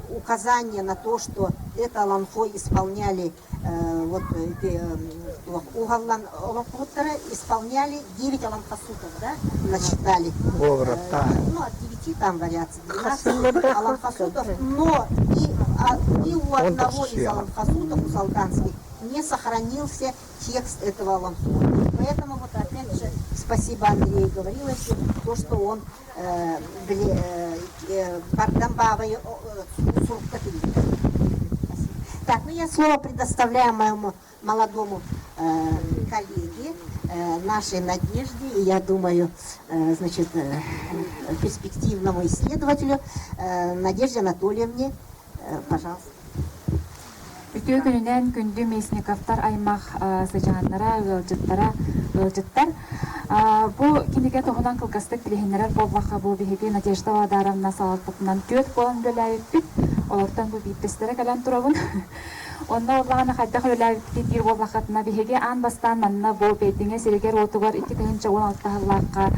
Speaker 9: указание на то, что это олоҥхо исполняли вот Уус-Алдан исполняли 9 олоҥхосутов, да, насчитали. Ну, от 9 там вариаций, 12 олоҥхосутов, но ни у одного из олоҥхосутов уус-алданских не сохранился текст этого олоҥхо. Поэтому вот опять же спасибо Андрею Гавриловичу, то, что он Бардам Баабайы сурукка Так, ну я слово предоставляю моему молодому коллеге, нашей Надежде, и я думаю, значит, перспективному исследователю Надежде Анатольевне, пожалуйста.
Speaker 11: Үтүө күнүнэн күндү Местниковтар аймах сыдьааннара, ыалдьыттара, ыалдьыттар. Бу кинигэ туһунан кылгастык билиһиннэрэр буоллахха бу биһиги Надежда Вадаровна салалтатынан түөрт буолан үлэлээбиппит. Олортон бу биирдэстэрэ кэлэн турабын. Онно буоллаҕына хайдах үлэлээбиппит диир буоллаххытына биһиги аан бастаан манна бу Бэйдиҥэ сиригэр-уотугар 2016 сыллаахха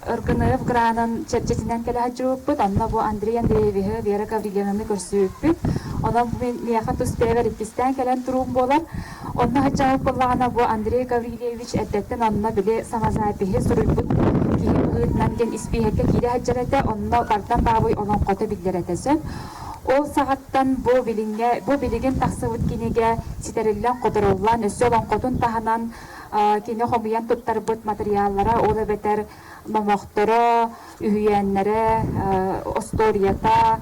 Speaker 11: РГНФ гранын чэрчитинэн кэлэ сылдьыбыппыт. Онно бу Андрей Андреевиһы, Вера Гаврильевнаны көрсүбүппүт. Онон миэхэ тус бэйэбэр иккистээн кэлэн туруум буолар. Онно сылдьабыт буоллаҕына бу Андрей Гаврильевич эрдэттэн онно били самозапиһи суруйбут киһи быһыытынан диэн испииһэккэ киирэ сылдьар этэ. Онно Бардам Баабый олоҥхото биллэр этэ сөп. Ол саҕаттан бу билиҥҥэ бу билигин тахсыбыт кинигэ ситэриллэн хоторуллан өссө олоҥхотун таһынан кини хомуйан туттарбыт матырыйааллара ол эбэтэр номохторо, үһүйээннэрэ, остуоруйата,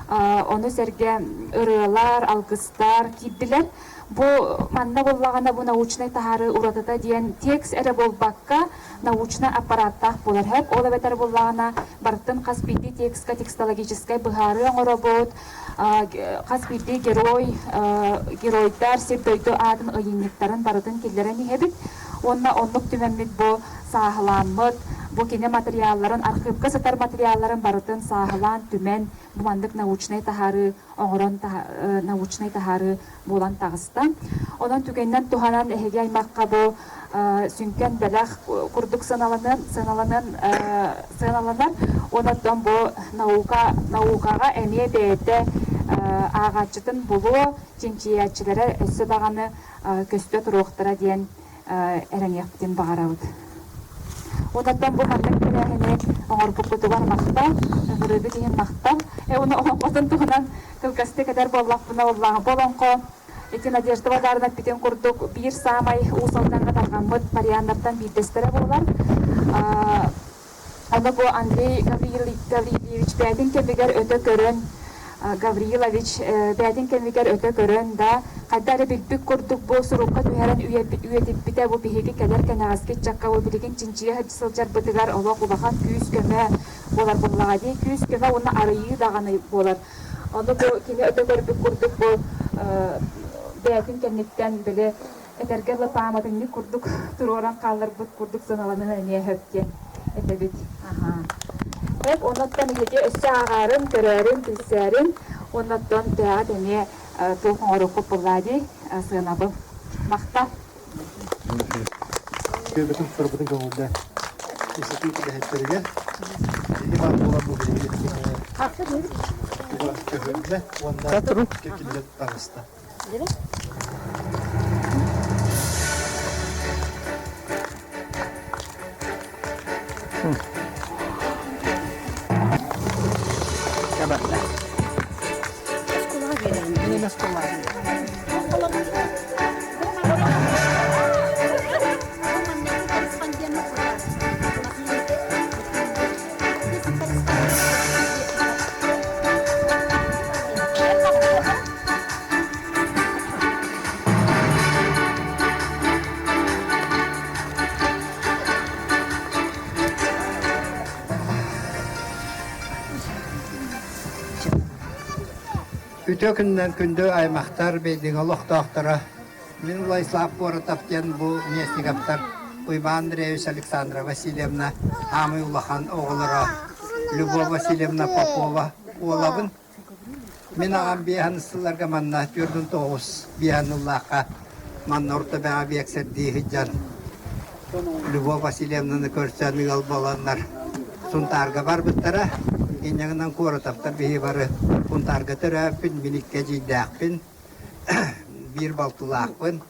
Speaker 11: ону сэргэ ырыалар, алгыстар киирдилэр. Бу манна буоллаҕына бу научнай таһаарыы уратыта диэн текст эрэ буолбакка научнай аппараттаах буолар сөп. Ол эбэтэр буоллаҕына барытын хас биирдии текстка текстологическай быһаарыы оҥоробут, хас биирдии герой, геройдар сир-дойду аатын ыйынньыктарын барытын киллэрэн иһэбит. Уонна оннук түмэммит бу сааһылааммыт, бу кини материалларын, архыыпка сытар материалларын барытын сааһылаан түмэн, бу маннык научнай таһаарыы оҥорон научнай таһаарыы буолан таҕыста. Онон түгэнинэн туһанан эһиги аймахха бу сүҥкэн бэлэх курдук сыаналанан сыаналанан сыаналанар. Онон бу наука наукаҕа эмиэ бэйэтэ ааҕааччытын булуо, чинчийээччилэрэ өссө даҕаны көстө туруохтара диэн эрэниэхпитин баҕарабыт. Онон бу маннык тэрээһини оҥорбуккутугар махтал, ыҥырыыгыт иһин махтал. Уонна олоҥхотун туһунан кылгастык этэр буоллахпына, буоллаҕа бу олоҥхо. Ити Надежда Бадарина эппитин курдук биир саамай Уус Алдаҥҥа тарҕаммыт варианнартан биирдэстэрэ буолар. Ону бу Андрей Гаврильевич бэйэтин кэмигэр өтө көрөн, Гаврилович бэйэтин кэмигэр өтө көрөн да, хайда эрэ билбит курдук бу сурукка түһэрэн үйэтиппитэ бу биһиги кэлэр кэнэҕэски ыччакка бу билигин чинчийэ сылдьарбытыгар олох улахан күүс-көмө буолар буоллаҕа дии. Күүс-көмө уонна арыйыы даҕаны буолар. Ону бу кини өтө көрбүт курдук бу бэйэтин кэнниттэн били этэргэ дылы пааматынньык курдук туруоран хаалларбыт курдук сыаналанан эмиэ сөп диэн этэбит. Аха. Эп оннуттан эһиги өссө ааҕаарын, көрөөрүн, билсээрин, оннуттан бэйэҕит эмиэ туох оҥоруоххут буоллаа дии сыанабыл. Махтал.
Speaker 6: Күөбүтүн тутарбытын көҥүллээн институт үлэһиттэригэр киһи баар буолан бу билигин көһүннэ уонна кэкиллэн таҕыста.
Speaker 12: Үтүө күнүнэн күндү аймахтар, бэйдиҥэ олохтоохторо. Мин Владислав Коротов диэн бу Местниковтар Уйбаан Андреевич Александра Васильевна аамый улахан оҕолоро Любовь Васильевна Попова уолабын. Мин аҕам биэһэн сылларга манна 49 биэһэн ыллаахха манна орто бэҕэ биэксэрдии сылдьан Любовь Васильевнаны көрсөн ыал буоланнар Сунтаарга барбыттара. Инньэ гынан Куоратовтар биһи бары Сунтаарга төрөөппүн, мин икки эдьиийдээхпин, биир балтылаахпын.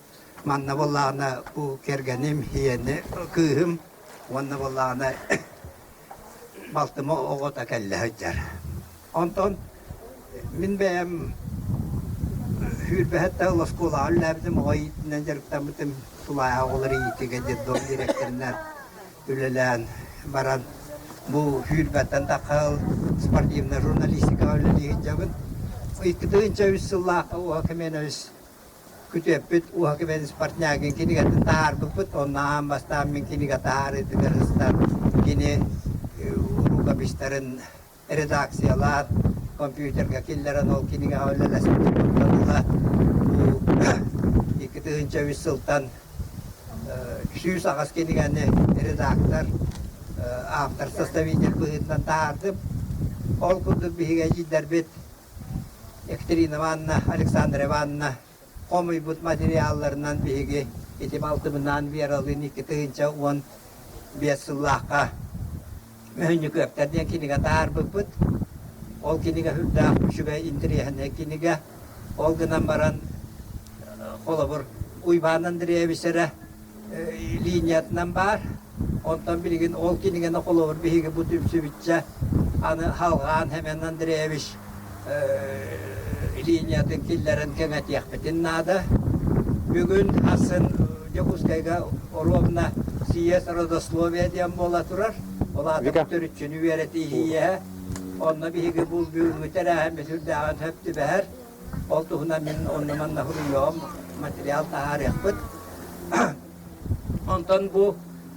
Speaker 12: Манна буоллаҕына бу кэргэним, ийэни, кыыһым уонна буоллаҕына балтым оҕото кэллэ сылдьар. Онтон мин бэйэм сүүрбэһэттэ сыл оскуолаҕа үлэлээбитим, оҕо иитинэн дьарыктаммытым, тулаайах оҕолор иитиигэ детдом директорынан үлэлээн баран бу сүүрбэттэн тахха сыл спортивнай журналистикаҕа үлэлии сылдьабын. 2003 сыллаахха Уһа Кеменович күтүөппүт Уһа Кеменович Портнягин кинигэтин таһаарбыппыт. Онно аан бастаан мин кинигэ таһаарыытыгар ыстан кини рукописьтарын редакциялаан, компьютерга киллэрэн ол кинигэҕэ үлэлэспитим. Онтон ыла бу 2003 сылтан 108 кинигэни редактор, автор, составитель быһыытынан таһаардым. Ол курдук биһиги эдьиийдэрбит Екатерина Ивановна, Александра Ивановна хомуйбут материалларынан биһиги ити балтыбынаан Вералыын 2015 сыллаахха Мөһүнньүкүөптэр диэн кинигэ таһаарбыппыт. Ол кинигэ сүрдээх үчүгэй интэриэһинэй кинигэ. Ол гынан баран, холобур, Уйбаан Андреевич эрэ линиятынан баар. Онтон билигин ол кинигэни холобур биһиги бу түмсүбүччэ аны халҕаан Семен Андреевич линиятын киллэрэн кэҥэтиэхпитин наада. Бүгүн атын Дьокуускайга оруобуна съезд родословия диэн буола турар. Ол аата төрүччүнү үөрэтии Онно биһиги бу бүгүҥҥү тэрээһиммит сүрдээҕин сөп түбэһэр. Ол туһунан мин онно-манна суруйуоҕум, материал таһаарыахпыт. Онтон бу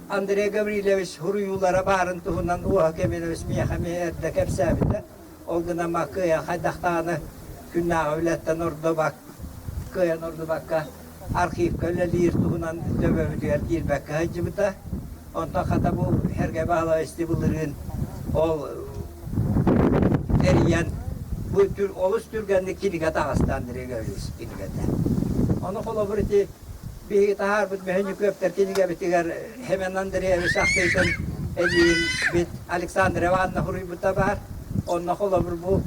Speaker 12: Андрей Гаврильевич суруйуулара баарын туһунан Уоһа Кемерович миэхэ эмиэ эрдэ кэпсээбитэ. Ол гынан кыайан хайдах даҕаны күннээҕи үлэттэн ордубак, кыайан ордубакка архивка үлэлиир туһунан төбөбүтүгэр киирбэккэ сылдьыбыта. Онтон хата бу Сергей Павлович былырыын ол тэрийэн бу олус түргэнник кинигэ таҕыста Андрей Гаврильевич кинигэтэ. Ону холобур ити биһиги таһаарбыт Мөһүнньүкүөптэр кинигэбитигэр Семен Андреевич ахтыытын эдьиийбит Александра Ивановна суруйбута баар. Онно холобур бу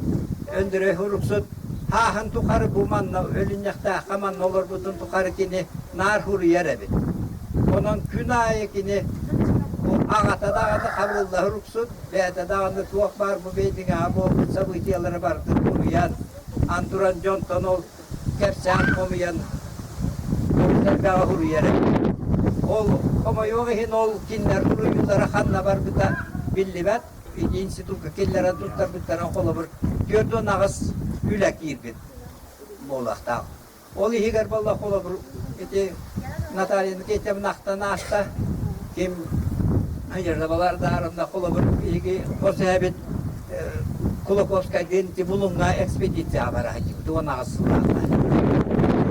Speaker 12: Өндөрөй Суруксут хааһын тухары бу манна өлүнньэхтээххэ манна олорбутун тухары кини наар суруйар эбит. Онон күн аайы кини бу аҕата даҕаны Хабырылла Суруксут, бэйэтэ даҕаны туох баар бу бэйдиҥэҕэ буолбут событиелары барытын суруйан, ан туран дьонтон ол. кэпсээн хомуйан олус элбэҕи суруйар эбит. Ол хомойуох иһин ол кинилэр суруйуулара ханна барбыта биллибэт. Институкка киллэрэн туттарбыттара холобур 48 үлэ киирбит буолуохтаах. Ол иһигэр буолла холобур ити Наталья Никитьевна ахтан ааста. Ким Ерзабалардаарынна холобур биһиги хос эһэбит Кулаковскайдыын ити Булуҥҥа экспедицияҕа бара сылдьыбыт 18 сыллаахта.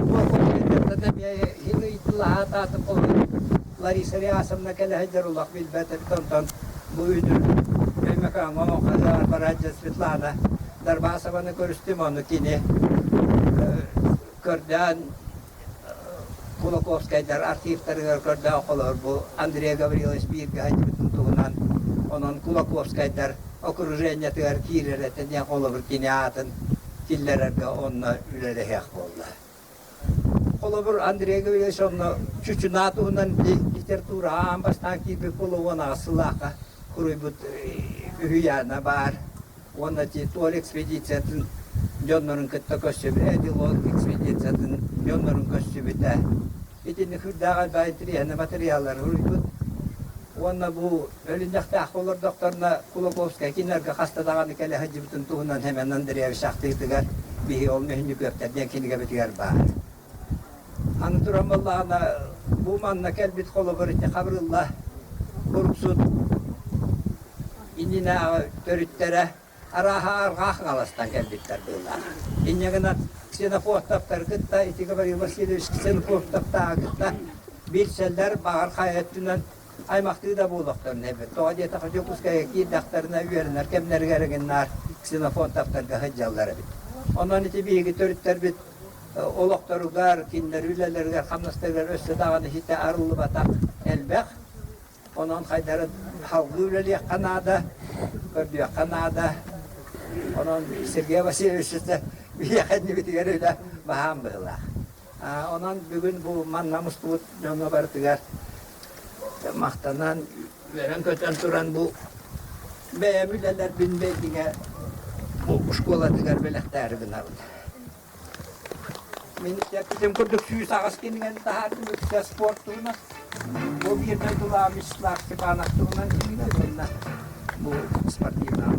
Speaker 12: Кулаковскайдартан ыйытылаһаатаатым холобур Лариса Реасовна кэлэ сылдьар улах билбэт эбит онтон бу үдүр Өймөкөөҥҥө хазар бараадьа Светлана Дарбасованы көрүстүм, ону кини көрдөөн Кулаковскайдар архивтарыгар көрдөөн холоор бу Андрей Гаврилович бииргэ сылдьыбытын туһунан, онон Кулаковскайдар окружениетыгар киирэр этэ диэн холобур кини аатын киллэрэргэ онно үлэлэһиэх буолла. Холобур, Андрей Гаврилович онно Чучунаа туһунан литература аан бастаан киирбит буолуо 18 сыллаахха суруйбут үһүйээнэ баар. Уонна Титуоль экспедициятын дьоннорун кытта көрсүбүтэ, Эдилон экспедициятын дьоннорун көрсүбүтэ. Итинник сүрдээх элбэх интэриэһинэй матырыйааллары суруйбут. Уонна бу өлүнньэхтээх олордохторуна Кулаковскай кинилэргэ хаста даҕаны кэлэ сылдьыбытын туһунан Семен Андреевич ахтыытыгар биһиги ол Мөһүнньүкүөптэр диэн кинигэбитигэр баар. Аны туран буоллаҕына бу манна кэлбит холобур ити Хабырылла Куруксут иннинээҕи төрүттэрэ арааһа арҕаа Хаҥаластан кэлбиттэр быһыылаах. Инньэ гынан Ксенофонтовтары кытта ити Гаврил Васильевич Ксенофонтовтааҕы кытта билсэллэр, баҕар хайа өттүнэн аймахтыы да буолуохтарын эбит. Тоҕо диэтэххэ Дьокуускайга киирдэхтэринэ үөрэнэр кэмнэригэр эҥиннаар Ксенофонтовтарга сылдьаллар эбит. Онон ити биһиги төрүттэрбит олохторугар, кинилэр үлэлэригэр, хамнастарыгар өссө даҕаны ситэ арыллыбатах элбэх. Онон хайдары салгыы үлэлиэххэ наада, көрдүөххэ наада. Онон Сергей Васильевич биһиэхэ иннибитигэр үлэ баһаам быһыылаах. Онон бүгүн бу манна мустубут дьоҥҥо барытыгар махтанан, үөрэн-көтөн туран бу бэйэм үлэлэрбин бэйдиҥэ бу школатыгар бэлэхтээри гынабын. Мин эппитим курдук 108 кинигэни таһаардым үксэ спорт туһунан. Бу биир дойдулаах Вячеслав Степанов туһунан кинигэ уонна бу спортивный.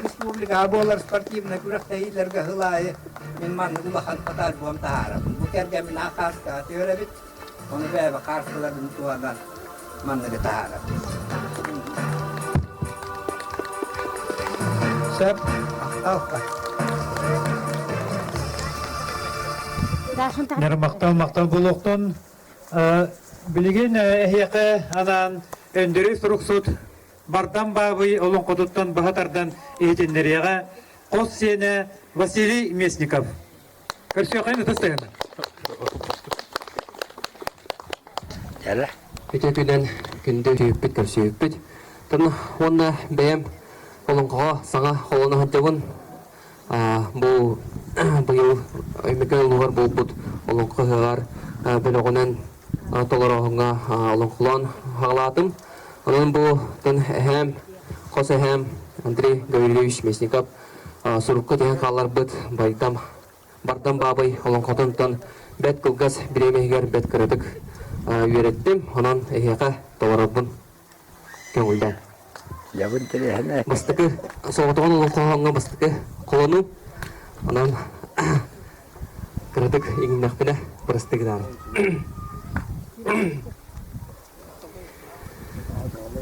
Speaker 12: Республикаҕа буолар спортивнай күрэхтэһиилэргэ сыл аайы мин маннык улахан фотоальбом таһаарабын. Бу кэргэммин хаартыскаҕа түһэрэбит, ону бэйэбэ хаартыларын туһанан манныгы таһаарабын. Сөп, махтал.
Speaker 3: Махтал, махтал буолуохтун. Билигин эһиэхэ анаан Өндөрүй суруксут Бардам Баабый олоҥхотуттан быһа тардан иһитиннэриэҕэ хос сиэнэ Василий Местников. Көрсүөххэ ытыс тыһына.
Speaker 13: Үтүө күнэн күндү үтүөппүт көрсүөппүт. Уонна бэйэм олоҥхоҕо саҥа холоно сылдьабын. Бу быйыл Өймөкөөн улууһугар буолбут олоҥхо ыһыаҕар бөлөҕүнэн толорооһуҥҥа олоҥхолоон хаҕалаатым. Онон бу эһээм, хос эһээм Андрей Гаврильевич Мясников сурукка түһэн хаалларбыт Байдам Бардам Баабый олоҥхотунтан бэрт кылгас бириэмэ иһигэр бэрт кыратык үөрэттим. Онон эһиэхэ толорорбун көҥүллээн.
Speaker 14: Дьабын тэрээһинэ.
Speaker 13: Бастакы соҕотоҕун олоҥхоһоҥҥо бастакы холонуу. Онон кыратык иҥнэхпинэ бырастыы гынаары.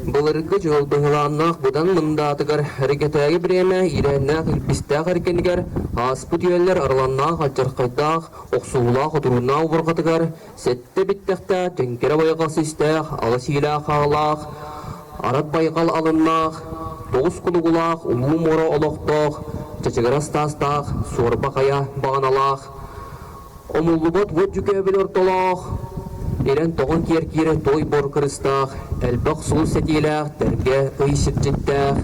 Speaker 13: Былыргы дьыл быһылааннаах быдан мындаатыгар эргэтээги бириэмэ иирээннээх илбистээх эргэнигэр ааспыт үйэлэр арыланнаах алдьархайдаах охсуһуулаах отурууннаах убурҕатыгар сэттэ биттэхтээх дьэҥкэрэ байҕал систээх ала сиилээх хаалаах арат байҕал алыннаах тоҕус кулугулаах улуу муора олохтоох чачыгырас таастаах суорба хайа баҕаналаах Омуллубат уот дьүкээбил ортолоох, ирэн-тоҕон киэр-киирэ той бор кырыстаах, элбэх сулус сэтиилээх, тэргэ ый сирдьиттээх,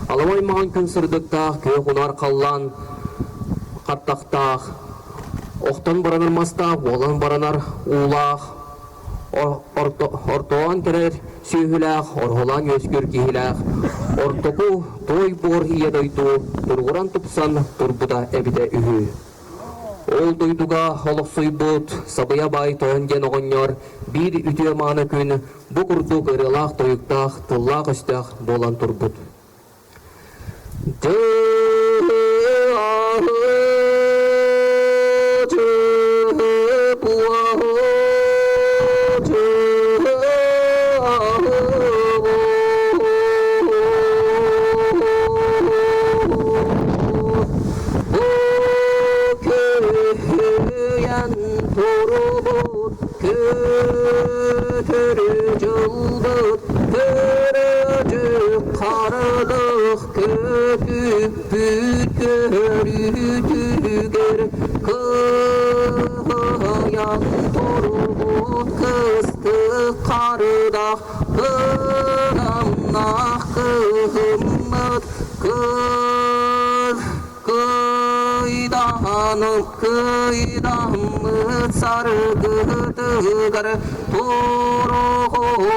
Speaker 13: аламай маҥан күн сырдыктаах, күөх унаар халлаан хаттахтаах, охтон баранар мастаах, уолан баранар уулаах, ортоон кэлэр сүөһүлээх, орһолоон үөскүүр киһилээх, ортоку той буор ийэ дойду туругуран тупсан турбута эбитэ үһү. Ол дойдуга олохсуйбут Сабыйа баай тойон диэн оҕонньор биир үтүө-мааны күн бу курдук ырыалаах-тойуктаах, тыллаах-өстөөх буолан турбут. Күһүйэн турубут күтүрү дьылбыт көрөдүк харадых көтүппүт көрүүтүгэр кыһыйан турбут кыстык харыдах кырамнах кыһыммыт кыр Кыйдаһанып кыйдаммыт саргытыгар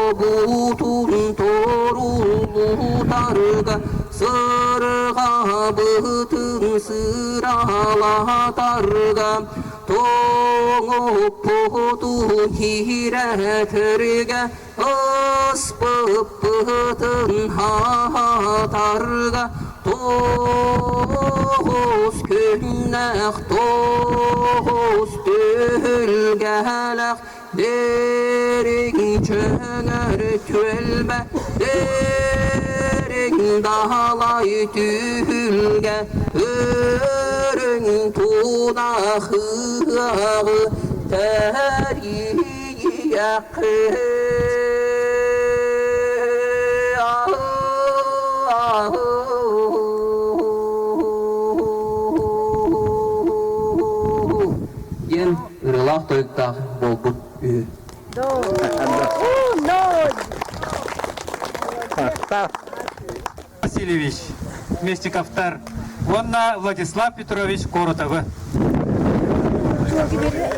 Speaker 13: Торугубутун торулутарга Сырҕабытын сыралатарга Тоҥуппутун киирэтэргэ Ыспыппытын хаатарга тоҕус күннээх тоҕус түһүлгэлэх дириҥ чөҥөр түөлбэ дириҥ далай түһүлгэ үрүҥ тунах ыһыаҕы тэрий Диэн ырыалаах тойуктаах буолбут үһү.
Speaker 3: Васильевич Местиковтар уонна Владислав Петрович Коротовы.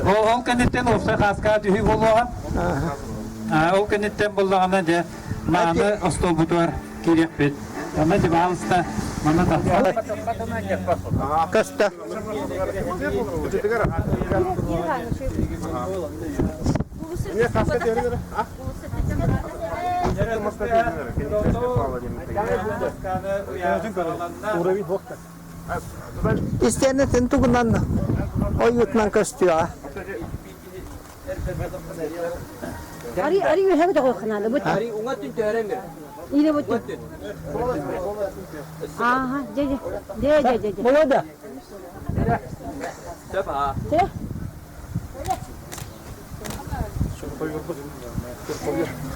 Speaker 3: Ол кэнниттэн уопсай хааска түһүү буолуоҕа. Ол кэнниттэн буллаҕына дьэ мааны остуолбутугар киириэхпит. Онно дьыбаалыста манна тахса.
Speaker 12: Көстө. Истиэнэтин тугунан ойуутунан көстүөҕэ.
Speaker 10: Ари ари үһэ тоҕо бут.
Speaker 13: Ари уҥа түн төһөрөн бер.
Speaker 10: Ине бут. Ага, же же. Же же же.
Speaker 12: Молода.
Speaker 13: Сөп аа.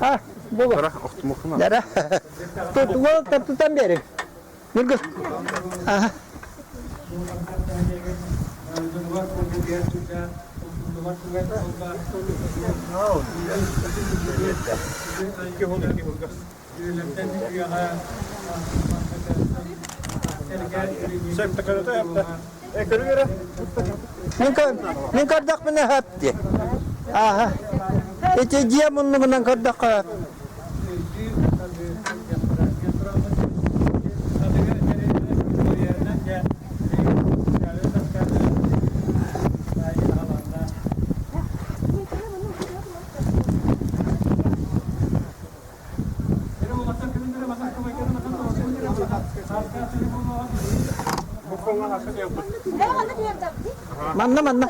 Speaker 12: А, боло. Дара. Тут уол тутан бери. Нургу. Ага. Мин көрдөхпүнэ хөп дии. Ааха. Ити дьиэ муннугунан көрдөххө Манна манна.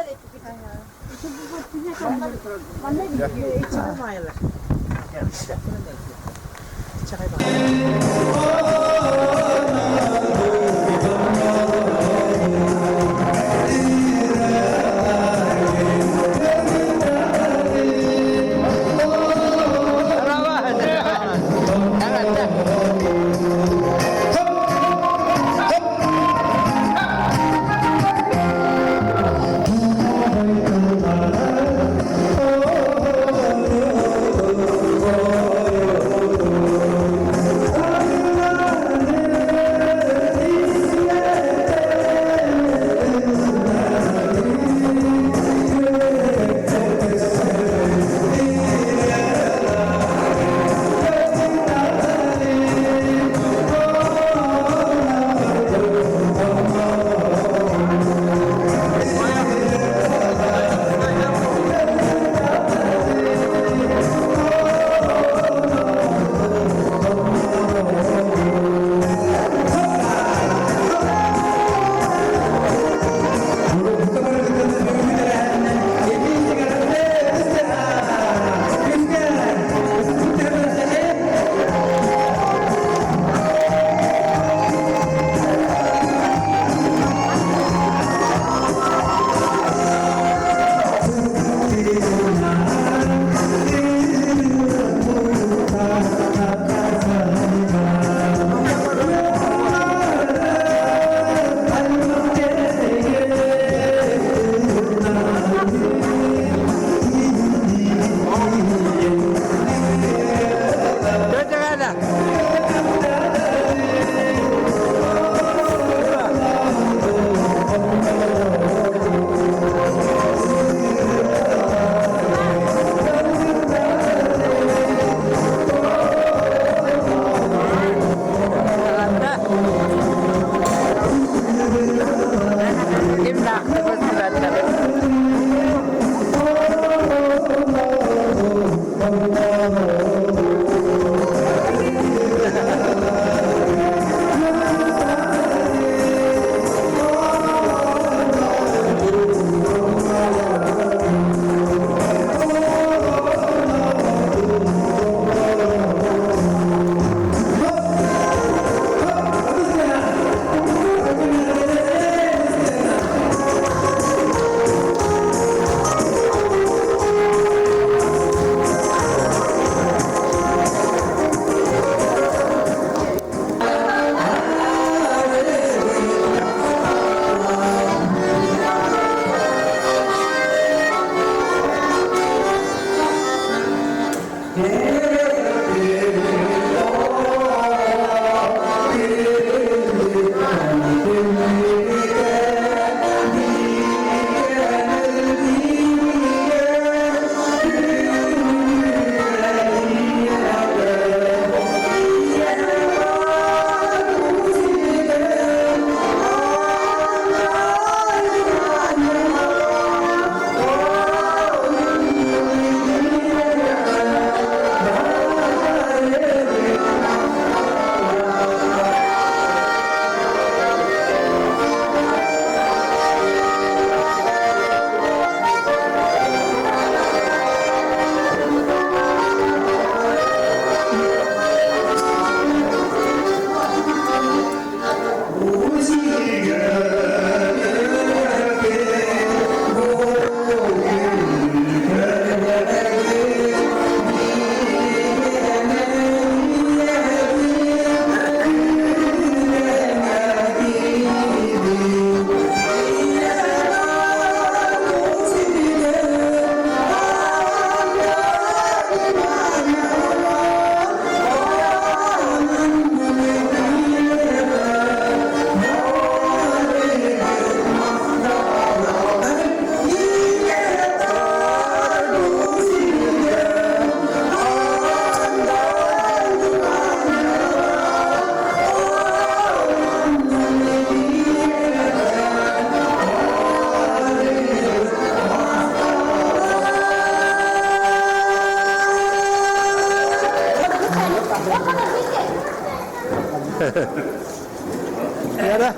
Speaker 12: Яра.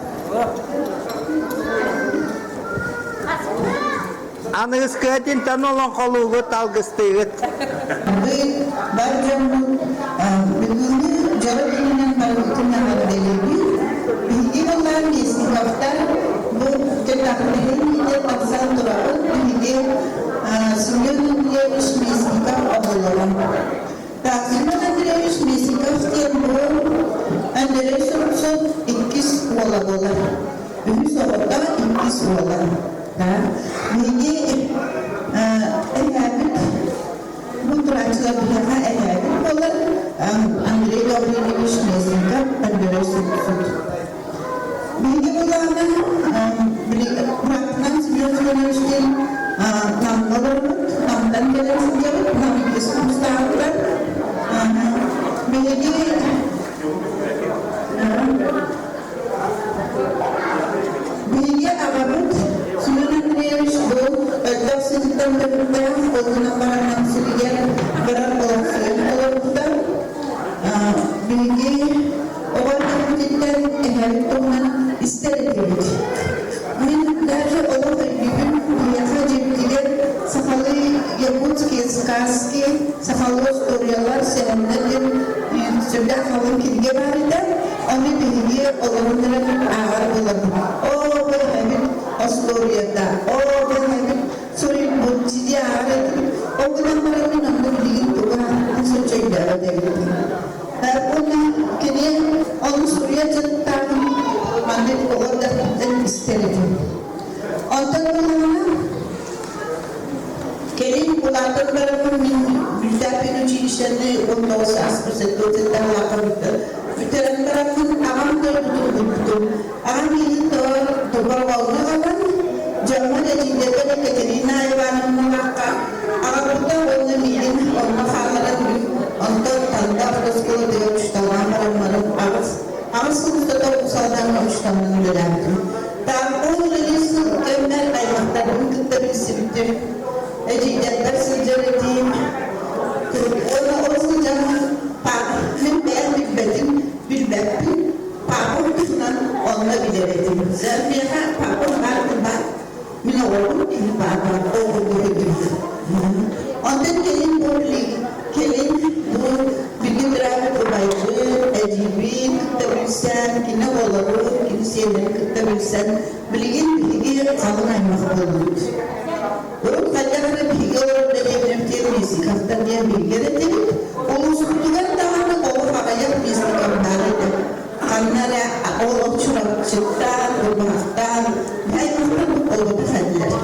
Speaker 12: Аныгыскыатын тан олоҥхолуугут, алгыстыыгыт.
Speaker 15: Бар дьоммут бүгүҥҥү дьоро күнүнэн барыбытын эҕэрдэлиибит. Биһиги буоллаан Местниковтар бу тахтыһын иитэ тахсан турабыт. Биһиги Семен Андреевич Местников оҕолоро. Так, Семен Андреевич Местников диэн бу Андрей Суруксун иккис уола буолар. Үһүс оҕото иккис уола. Биһиги эһээбит бу турааччылар биһиэхэ эһээбит буолар Андрей Гаврильевич Местников, Андрей Суруксут. Биһиги булаана быраатынан Семен Семенович диэн Намҥа олорбут, Намтан кэлэн сылдьабыт, Нам иккис курстаахтар. Биһиги Биһиги аҕабыт Семен Андреевич бу өлбөх сиртэн төрүттээх, ол гынан баран Нам сиригэр баран олохсуйан олорбута. Биһиги оҕо эрдэхпититтэн эһэбит туһунан истэр этибит. Мин даже олох өйдүүбүн, биһиэхэ дьиэбитигэр сахалыы якутские сказки, сахалыы остуоруйалар, сэһэннэр диэн сүрдээх халыҥ кинигэ баар этэ. Ону биһиги олорон эрэн ааҕар буоларбыт. Оо, бу эһэбит остуоруйата, оо, бу эһэбит суруйбут, сиди ааҕар этибит. Ол гынан баран мин онно билигин тугу аахпытын соччо өйдөөбөт эбиппин. Уонна кини ону суруйа дьарыктааҕын маннык оҕо эрдэхпиттэн истэр этим. Онтон буоллаҕына Кэлин улаатан бараммын мин Бүлтээппин училищены 19 ааспыт сэттэ бүтэрэн бараммын аҕам дойдутун булбутум. Аҕам миигин добровольно ылан, дьоммор эдьиийдэрбэр Екатерина Ивановналаахха аҕалбыта уонна миигин онно хаалларан онтон Танда автоскуолатыгар учууталлаан бараммарын аҕыс сыл устата Уус Алдаҥҥа учууталынан үлэлээбитим. Таампол үлэлии сыл кэммэр аймахтарбын кытта билсибитим, эдьиийдэрбэр сылдьар этим. Уонна ол сылдьан мин бэйэм билбэтим, билбэппин, папам туһунан онно билэр этим. Миэхэ папам баар баар, мин оҕобун кини папа оҕолуу этим. Онтон кэлин бу кэлин бу билигин төрөөбүт убайбын, эдьиийбин кытта билсэн, кини оҕолорун, кини сиэннэрин кытта билсэн, билигин биһиги халыҥ аймах буоллубут. Урут хайдах эрэ биһиги олорор дэриэбинэбитигэр Местниковтар диэн билгэр этибит. Улууспутугар даҕаны олох аҕыйах Местников баар этэ. Ханна эрэ ол Чурапчыттан, Курбаһахтан аймахтар олорбут этилэр.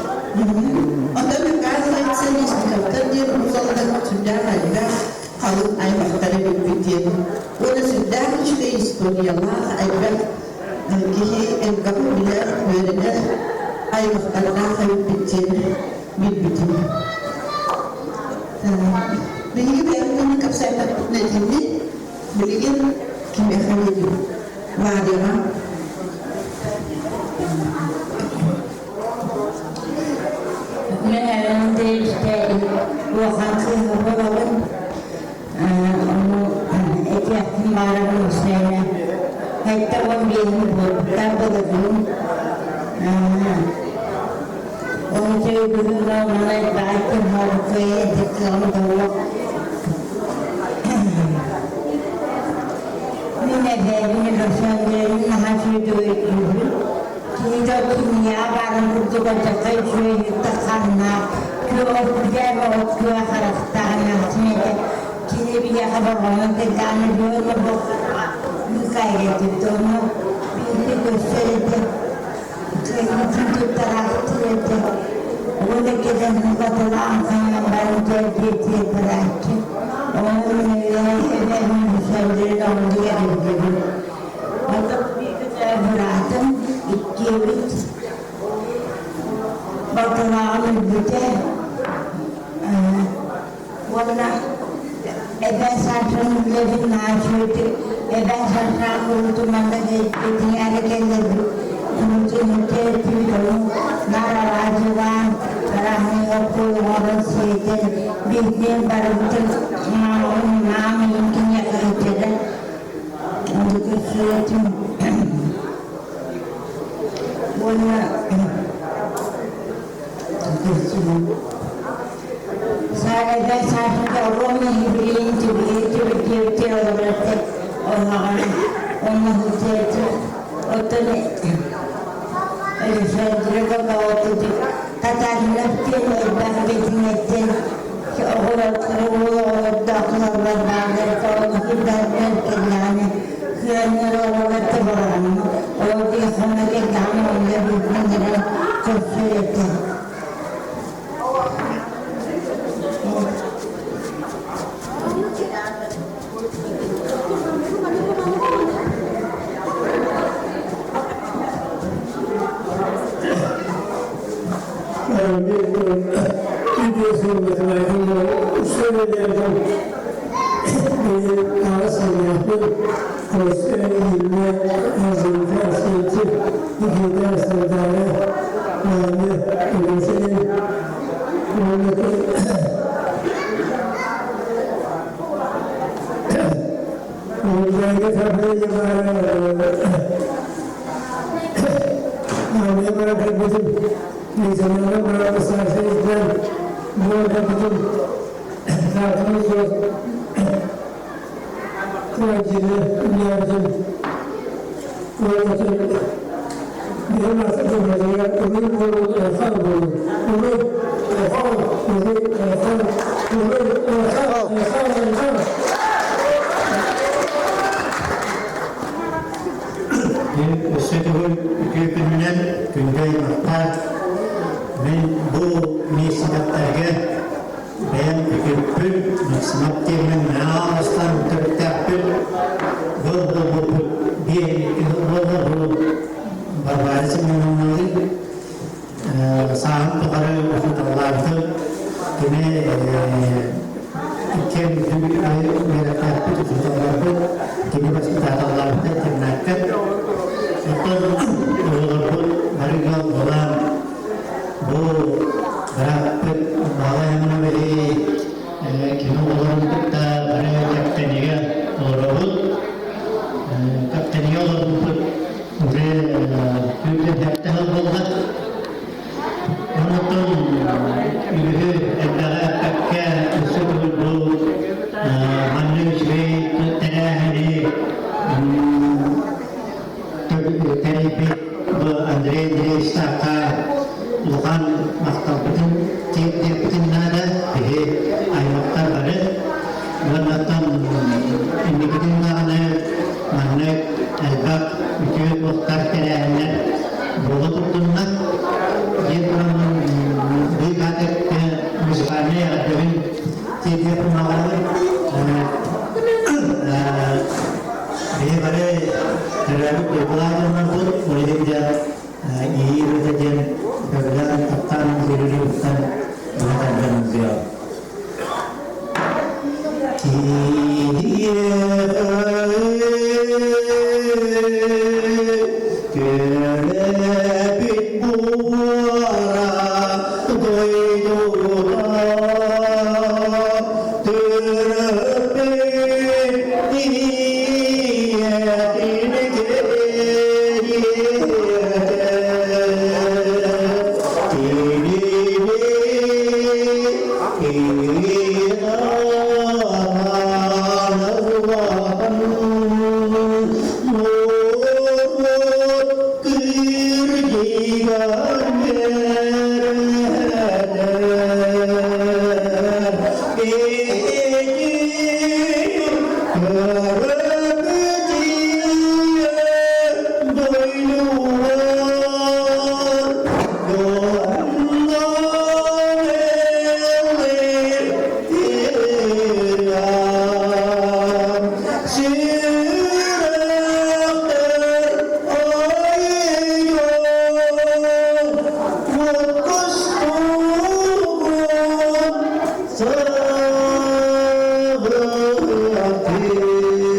Speaker 15: Онтон оказывается, Местниковтар диэн Уус Алдан сүрдээх элбэх халыҥ аймахтары билбит диэн. Уонна сүрдээх үчүгэй историялаах элбэх киһи элбэҕи билэр, үөрэнэр аймахтардаах эбиппит диэн билбитим. Биһиги бэйэбит кэпсээтэхпитинэ итинник Билигин кимиэхэ диэтим? Варяҕа.
Speaker 16: Мен Андреевичка улахан кыыһы буолабын. Ону этиэхпин баарабын Усайна. 75 буолбуттар былыргын. Оны төйгүһүнэ манай баайтын хоруккайа диккыам доллох. Мин эбээбин Александрин наһаа үчүгэй өйдүүбүн. Кини да кинигэҕэ баарын курдук алдьархай үчүгэй ыттахханнаах, күөх күдээр оҕот күөх харахтаах эмээхсин этэ. Кини биһиэхэ болҕойон кэллэҕинэ бүөн бу быыкаайга онно биирдэ көрсөр этэ. Кыайыытын туттараахтыыр этэ. Уонна кэлэн батылаан хайан баран дьиэтигэр барааччы. Быраатым иккиэбит балтылааҕын өлбүтэ уонна эбээ Сашаны билэбин наһаа үчүгэйдик эбээ Сашаҕа куруутун манна кэлбитиҥээри кэллэрбит куруутун этибит ону наар алаадьылаан арааһынай оҥорон сиэтэн биирдиэн барыбытын маамын маамын киниэхэ илдьэн Кырдьыктар кэллэҕинэ кыаннар оҕолор табаҕанна ол диэххэ кэллэҕинэ онно билбиннэрэ көрсөр этэ.
Speaker 17: Өссө төгүл үтүө күнүнэн күндү аймахтар, мин бу миэстэлэргэ бэйэм үтүөппүн, Максимов диэммин наһаа бастаан төрүттээхпин. Бу буолбуппут биир буолла бу Варвара Семеновналыын сааһым тухары учууталлаабытым. Кини иккиэн үөрэхтээхпит учууталларбыт, кини воспитателлаабыта интернакка. Оттон оҕолорбут бары ыал буолан бу бырааппыт Баһылай Ивановиһы кини оҕолорун кытта бары Кэптэнигэ олоробут. Кэптэнигэ олорбуппут уже түүн сыл буолла. Онтон үгүһү элбэҕи эппэккэ өссө төгүл бу манна үчүгэй тэрээһини тэрийбит бу Андрей Андреевичтаахха улахан махталбытын тиэрдиэхпитин наада. Биһи аймахтар бары уоннаттан инникитин даҕаны маннык элбэх үтүө туохтар тэрээһиннэр буола турдуннар. Диэн тураммын быыкаатык музыкальнай эҕэрдэбин тиэрдиэхпин баҕарабын. Биһи бары төрөөбүт дойдулаах дьоннорбут, ол иһин дьэ иэйии ырыата диэн көбүлээн таптаан үөрүүрүттэн быһа тардан ыллыаҕым. Төрөөбүт буора дойдута төрөппүт ийэтин кэриэтэ кинини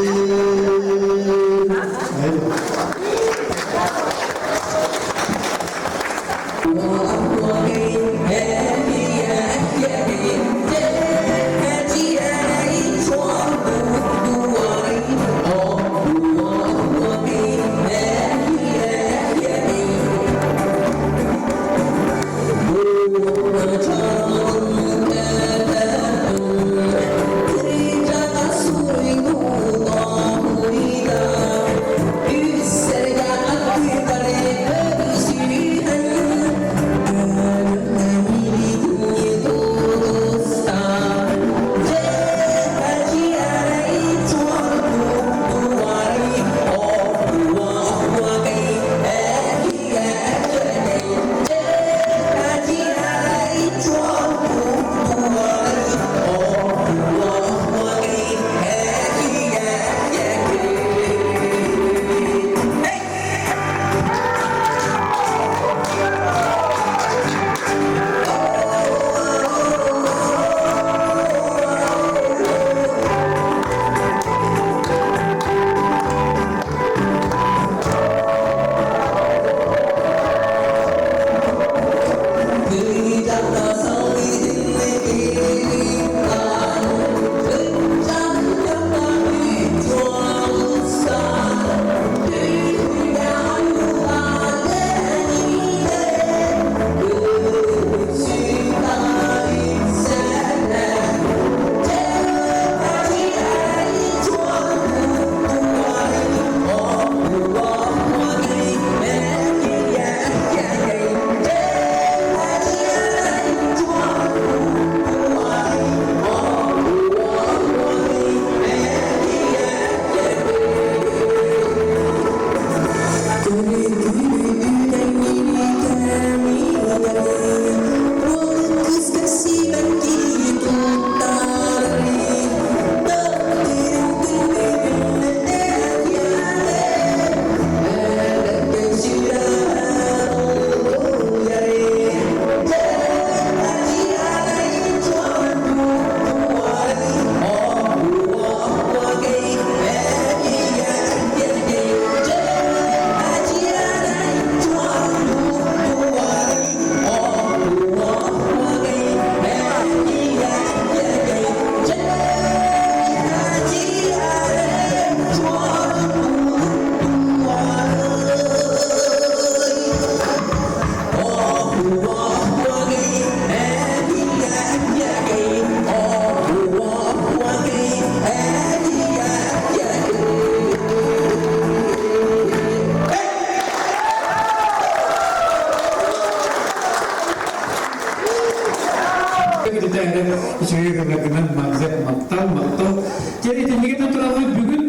Speaker 3: Итиннигитин тураллар бүгүн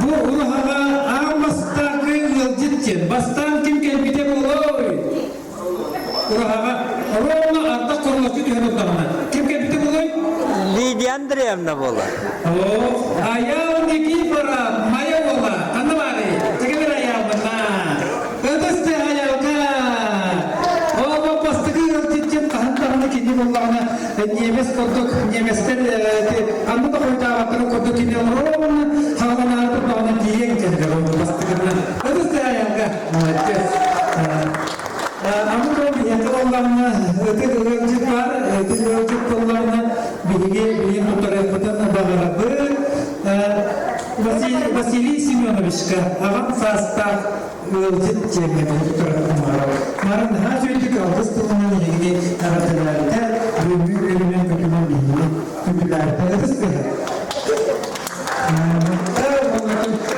Speaker 3: бу ураһаҕа аан бастакы ыалдьыт диэн бастаан ким кэлбитэ буолуой? Ураһаҕа ровно ардах королоччу түһэн турдаҕына ким кэлбитэ буолуой?
Speaker 14: Лидия Андреевна буолар.
Speaker 3: О, Аял Никифоров, моя уола. Ханна баарый? Тегелер Аялбына. Ытыс Аялга. О, бастакы ыалдьыт хаһан даҕаны кини буоллаҕына немец курдук немецтэр ханна да хойутаабаттарын курдук кини ровно хааланаары турдаҕына тиийэн кэллэ бастакынан. Ытыс Аялга. Молодец. Аны туран биһиэхэ буоллаҕына ытык ыалдьыт баар, ытык ыалдьыт буоллаҕына биһиги билин туттарыахпытын баҕарабыт. Василий Семеновичка аҕам саастаах ыалдьыт диэҥҥэ биһиги туттарыахпытын баҕарабыт. Марын наһаа үчүгэйдик алгыс тылынан эһигини эҕэрдэлээбитэ, бүгүҥҥү үөрүүнэн көтүмэн биһигини күндүлээбитэ. Ытыс тыаһа.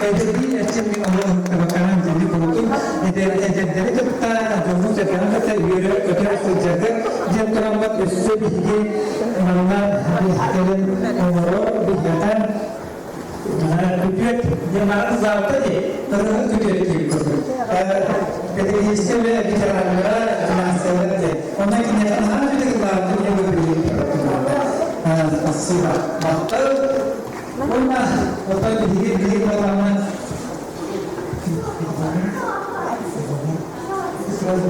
Speaker 3: Эдэрдии эрчиммин олох ыһыктыбакканан дьиҥи курутун эдэрдэри кытта дьону-сэргэни кытта үөрэ-көтө сылдьарга диэн тураммыт өссө биһиги манна кэлин оҥорор биһиэхэ күтүөт диэн маҕан заалта дии ырыһыт күтүөт диир курдук педагогическай үлэ ветераннара финансиялар диэн онно киниэхэ наһаа үчүгэй ыллаабытын диэн Спасибо. Махтал. Уонна оттон биһиги биһиги буоллаҕына сразу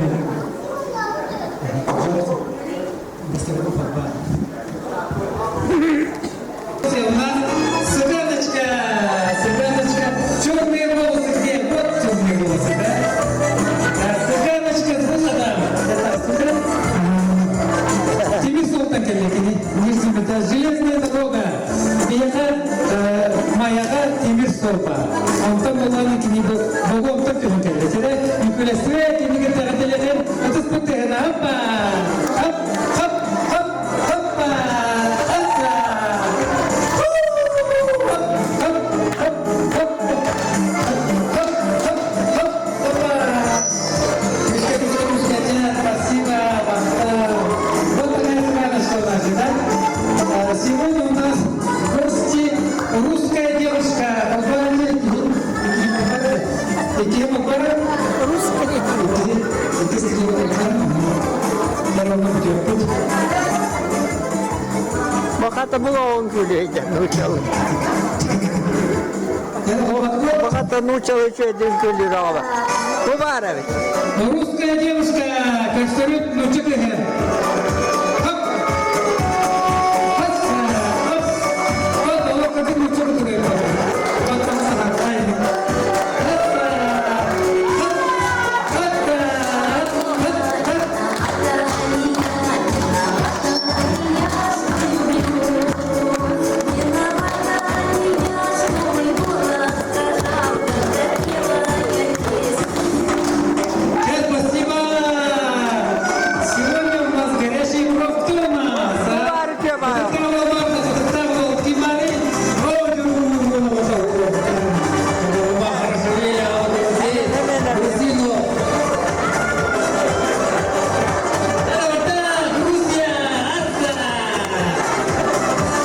Speaker 3: Цыганочка, цыганочка, черные волосы где? Вот черные волосы, да? Цыганочка с выходом. Это цыган. Тимир Султан кэллэкини. Железная дорога. Биһиэхэ Майаҕа тимир суол баар. Онтон буоллаҕына кини бу онтон түһэн кэллэ. Сэрэ үкүлэсүө кинигэ тэҕэтэлэтэн ытыспыт тыһына хаппа хап хап хап хаппа хаппа хап хап хап хап хап хап хап Спасибо, Вот такая цыганочка у нас, да? Сегодня у нас гости русская девушка. Русская.
Speaker 14: Бахата була он күлейден учалы. Бахата нучалы үчүөдүн күлүр аҕала. Бу баар эбит.
Speaker 3: Русская девушка, көстөрүт нуча кыһын. Хоп! Хоп! Хоп! Хоп! Олох нуча кытырык. Хоп! Спасибо! Сегодня у нас горячий игрок кто у нас? А?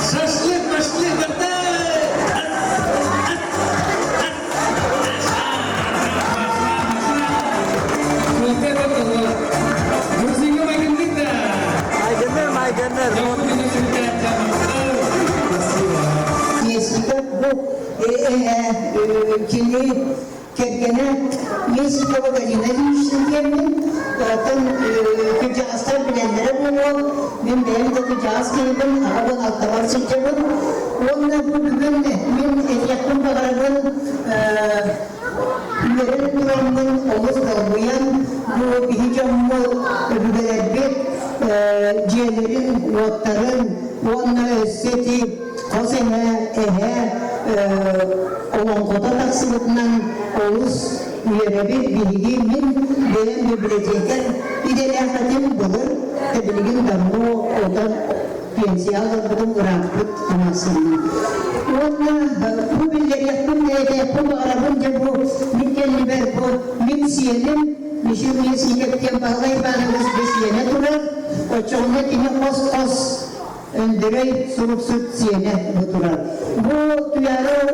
Speaker 3: Шашлык, машлык, Вот это вот. Грузинга майгыннык да.
Speaker 14: Майгынныр, майгынныр.
Speaker 15: Местников бу кини кэргэнэ Местникова Галина Ильинична диэммин, оттон кырдьаҕастар билэллэрэ буолуо, мин бэйэм да кырдьаҕас киһибин, аҕабын алтабар сылдьабын. Уонна бу бүгүн мин этиэхпин баҕарабын, үөрэн тураммын олус долгуйан, бу биһи дьоммут, өбүгэлэрбит дьиэлэрин, уоттарын уонна өссө ити хос эһэ, эһэ олоҥхото тахсыбытынан олус үөрэбит. Биһиги мин бэйэм библиотекарь идэлээх этим былыр, билигин давно отон пенсия аларбытын ырааппыт хамаасынна. Уонна бу биллэриэхпин этиэхпин баҕарабын дьэ бу мин кэннибэр бу мин сиэним Мишин Миэсиикэп диэн Баһылай Иванович бу сиэнэ турар. Оччоҕуна кини хос-хос Өндөрөй суруксут сиэнэ бу турар. Бу Туйаара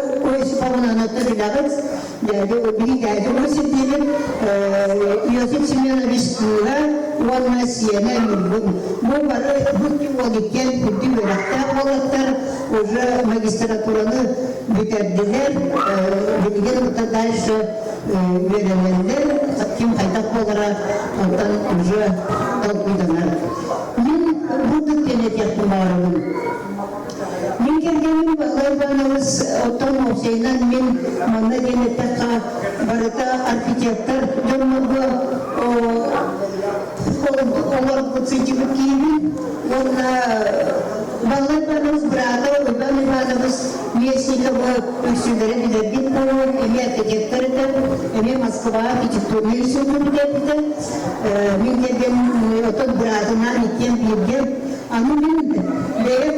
Speaker 18: Дядя биһи дядя Осип диибит, Иосиф Семенович кыыһа уонна сиэнэ Ньургун. Бу бары бу уол иккиэн үрдүк үөрэхтээх уолаттар уже магистратураны бүтэрдилэр, билигин ута дальше үөрэнэллэр, ким хайдах буолара онтон уже толкуйданар. Мин бу кэнэтиэхпин баҕарабын. Мин кэргэним Балай Иванович оттон уопсайынан мин манна диэн эттэххэ барыта архитектор дьоннорго олорбут сылдьыбыт киһибин уонна Баллай Иванович брата Иван Иванович Местниковы үксүлэрэ билэргит буолуо, эмиэ архитектор этэ, эмиэ Москва архитектурнай институтун бүтэрбитэ. Мин кэргэн оттон быраатынаан иккиэн бииргэ. Аны мин бэйэм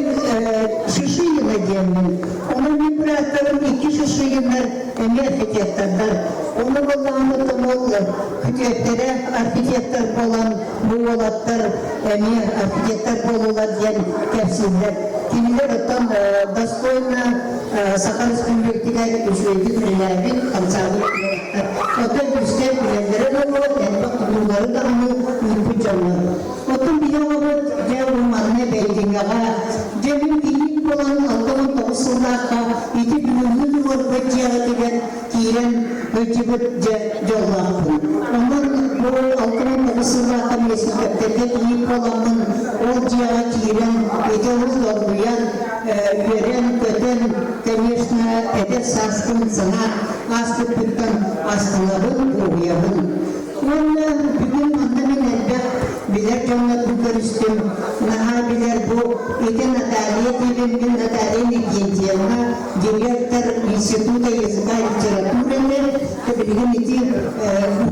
Speaker 18: Шишигина диэммин. Онон мин бырааттарым икки Шишигиннар эмиэ архитектордар. Ону буоллаҕына оттон ол күтүөттэрэ архитектор буолан бу уолаттар эмиэ архитектор буолулар диэн кэпсииллэр. Кинилэр оттон достойно Саха Республикатыгар үчүгэйдик үлэлээбит, хамсаабыт уолаттар. Оттон үгүстэр билэллэрэ буолуо, элбэх тутуулары даҕаны ыыппыт дьоннор. Оттон биһи оҕобут дьэ бу манна Бэйдиҥэҕэ, дьэ мин кийиит буолан 69 сыллаахха ити бүгүҥҥү туруорбут дьиэҕитигэр киирэн сылдьыбыт дьэ дьоллоохпун. Онон бу 69 сыллаахха миэстэптэргэ кийиит буоламмын ол дьиэҕэ киирэн ити олус долгуйан, үөрэн-көтөн, конечно, эдэр сааспын саҥа ааспыппыттан астынабын, дуоһуйабын. Уонна бүгүн манна мин элбэх билэр дьоннорбун көрүстүм. Наһаа билэр бу ити Наталья диибин, мин Наталья Никитьевна, директор Института языка и литературы, билигин ити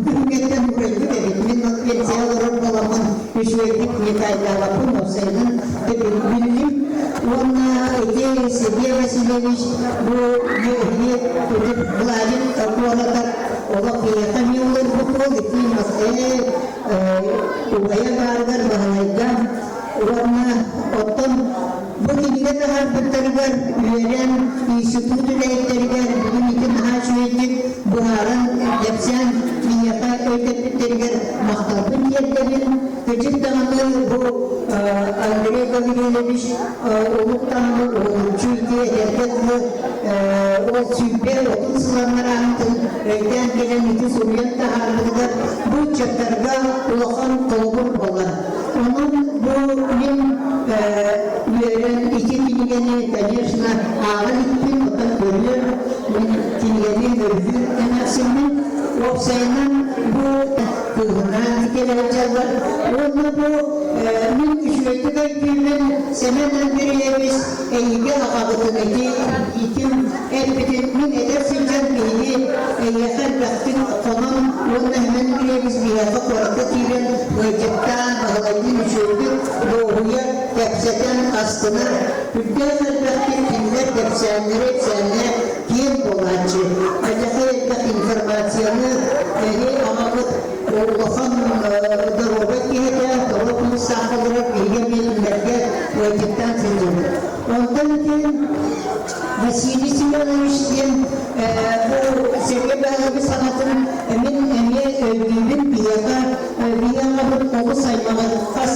Speaker 18: күҥҥэттэн уурайбыт эбит. Мин ол пенсия олорор буоламмын үчүгэйдик Николаеваппын уопсайынан биллим. Уонна ити Сергей Васильевич бу Владик куоратар олох биһиэхэ эмиэ олорбут уол ити убайа баарыгар Баһылайга уонна оттон бу кинигэ таһаарбыттарыгар үөрэн институт үлэһиттэригэр бүгүн ити наһаа үчүгэйдик быһааран кэпсээн биһиэхэ өйдөппүттэригэр махталбын тиэрдэбин. Кыдьык даҕаны бу Андрей Гаврильевич улук даҕаны уһулуччу ити этэргэ дылы ол 30 сыланнараантын өйдөөн кэлэн ити суруйан таһаарбытыгар бу ыччаттарга улахан холобур буолар. Онон бу мин үөрэн ити кинигэни, конечно, ааҕан иттим, оттон көрүөм, мин кинигэни мөргүүр эмээхсиммин. Уопсайынан бу кыыһынаан кэлэр дьаллар. Уонна бу мин үчүгэйдик өйдүүммүн Сэмэн Андреевич эйиги аҕабытын ити итим эппитин мин эдэр сылдьан биһиги эйиэхэ элбэхтик хонон уонна Сэмэн Андреевич биһиэхэ куоракка киирэн ыалдьыттаан Баһылайдыын үчүгэйдик дуоһуйа кэпсэтэн астынар үрдээх элбэхтик кинилэр кэпсээннэрэ ипсээннэрэ киэҥ буолааччы. Этэхэ элбэх информацияны эһи аҕабыт улахан доруобай киһитэ, тоҕо куустаах олорор биһиги эмиэ кинилэргэ ыалдьыттаан сылдьабыт. Онтон ити Василий Семенович диэн бу Сергей Михайлович саҥатын мин эмиэ өйдүүбүн биһиэхэ биһи аҕабыт олус аймаҕы хас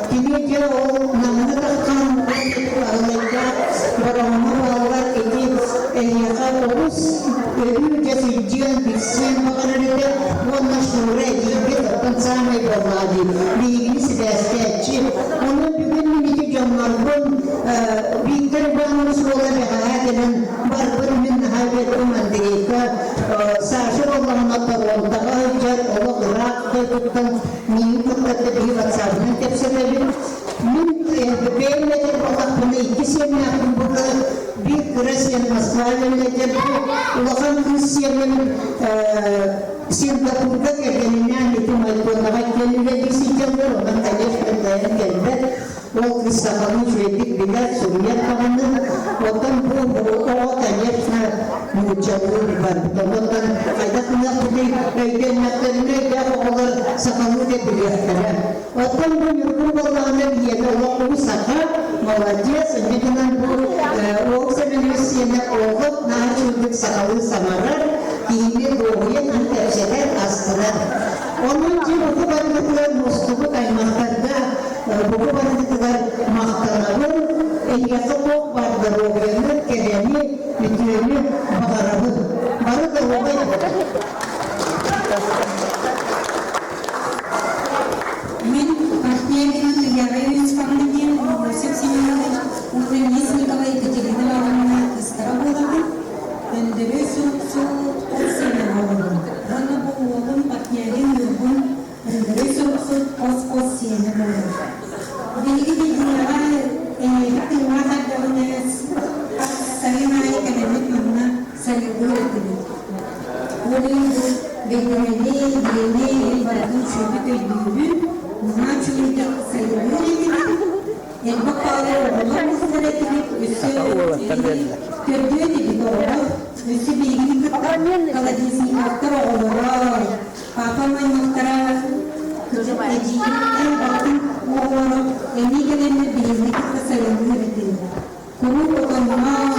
Speaker 18: кини дьэ ол Намҥа таххан Баһылайга Бороҕоҥҥо бааллар ити эһиэхэ олус өрүү дьэ сылдьыан билсиэн баҕарар этэ уонна Шура эдьиийбит оттон саамай буоллаҕа дии биһигини сибээстээччи онон бүгүн мин ити дьоннорбун Виктор Иванович уола бэҕэһээ кэлэн барбыт мин наһаа үөрдүм Андрейга Саша буоллаҕына Торонтоҕа сылдьар олох ыраах дойдуттан миигин кытта биһи ватсабынан кэпсэтэбит Мин бэйэм этэр буоллахпына икки сиэннээхпин бу биир кыра сиэн Москва үөрэнэр улахан кыыс сиэним Сингапурга кэргэнинээн ити Майконаҕа киэн үлэлии сылдьаллар онон конечно кыайан кэлбэт ол кыыс сахалыы үчүгэйдик билэр суруйар даҕаны оттон бу оҕо конечно нууччалыы барбыт онон хайдах гыныахпытый өйдөннөхтөрүнэ өйдөөх оҕолор сахалыы да билиэхтэрэ Оттон бу Ньургун буоллаҕына биһиэхэ олох уу саха, молодец, инникинэн бу ол Сэмэнэбис сиэнэ олох наһаа үчүгэйдик сахалыы саҥарар. киһини дуоһуйа киһи кэпсэтэр, астынар. Онон дьэ буку барыгытыгар мустубут аймахтарга буку барыгытыгар махтанабын, эһиэхэ туох баар доруобуйаны, кэрэни, үтүөнү баҕарабын. Бары доруобай
Speaker 19: Мин Портнягина Туяра Юрьевна диэн Иосиф Семенович уонна Местникова Екатерина Ивановна кыыстара буолабын. Өндөрөй суруксут хос сиэнэ буолабын. Уонна бу уолум Портнягин Ньургун Өндөрөй суруксут хос-хос сиэнэ буолар. Биһиги Бэйдиҥэҕэ эйиэхэ тыыннаах эрдэҕинэ сайын аайы кэлэммит манна сайылыыр этибит. Ол иһин бу Бэйдиҥэни, Диэни барытын үчүгэйдик өйдүүбүн, наһаа үчүгэйдик сайылыыр этибит. Элбэх баҕайы оҕолор мустар этибит, өссө төрдүө этибит оҕолор. Өссө биһигини кытта Колодезниковтар оҕолоро, Папам аймахтара эдьиийиттэн балтын оҕолоро эмиэ кэлэннэр биһигини кытта сайылыыр этилэр. Куруук отонноон,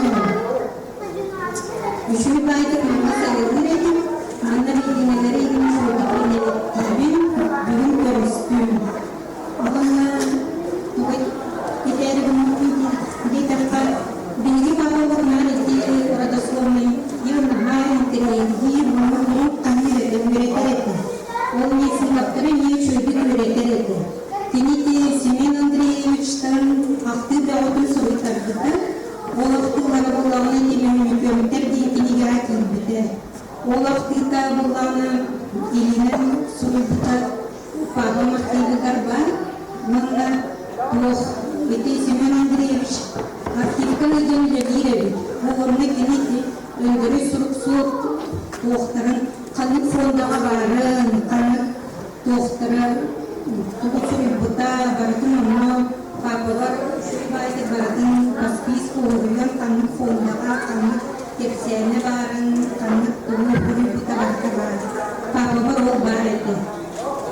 Speaker 19: үчүгэй баайдык манна сайылыыр этим, манна биһигинэлэри игин суотабын бүгүн көрүстүм. Уонна тугу этээри гыммыппын диэтэххэ, биһиги папабыт наар ити родословный наһаа интэриэһиргиир уонна куруук хаһыыр этэ, үөрэтэр этэ. Ол Местниковтары эмиэ үчүгэйдик үөрэтэр этэ. Кини ити Семен Андреевичтан ахтыы бөҕөтүн суруйтарбыта. Ол ахтыылара буоллаҕына ити Мөҥүкүөмтэр диэн кинигэҕэ киирбитэ. Ол ахтыыта буоллаҕына илиинэн суруйбута Павел Мартыновыгар баар уонна туох ити Семен Андреевич архивка ыйан үлэлиир эбит. Ол онно кини Өндөрөй сурук-суот туохтарын ханнык фондаҕа баарын, ханнык туохтара тугу суруйбута барытын онно папалар үчүгэй барытын расписка уһуйан ханнык фондаҕа ханнык кэпсээнэ баарын, ханнык тугу суруйбута барыта баар. Папабар ол баар этэ.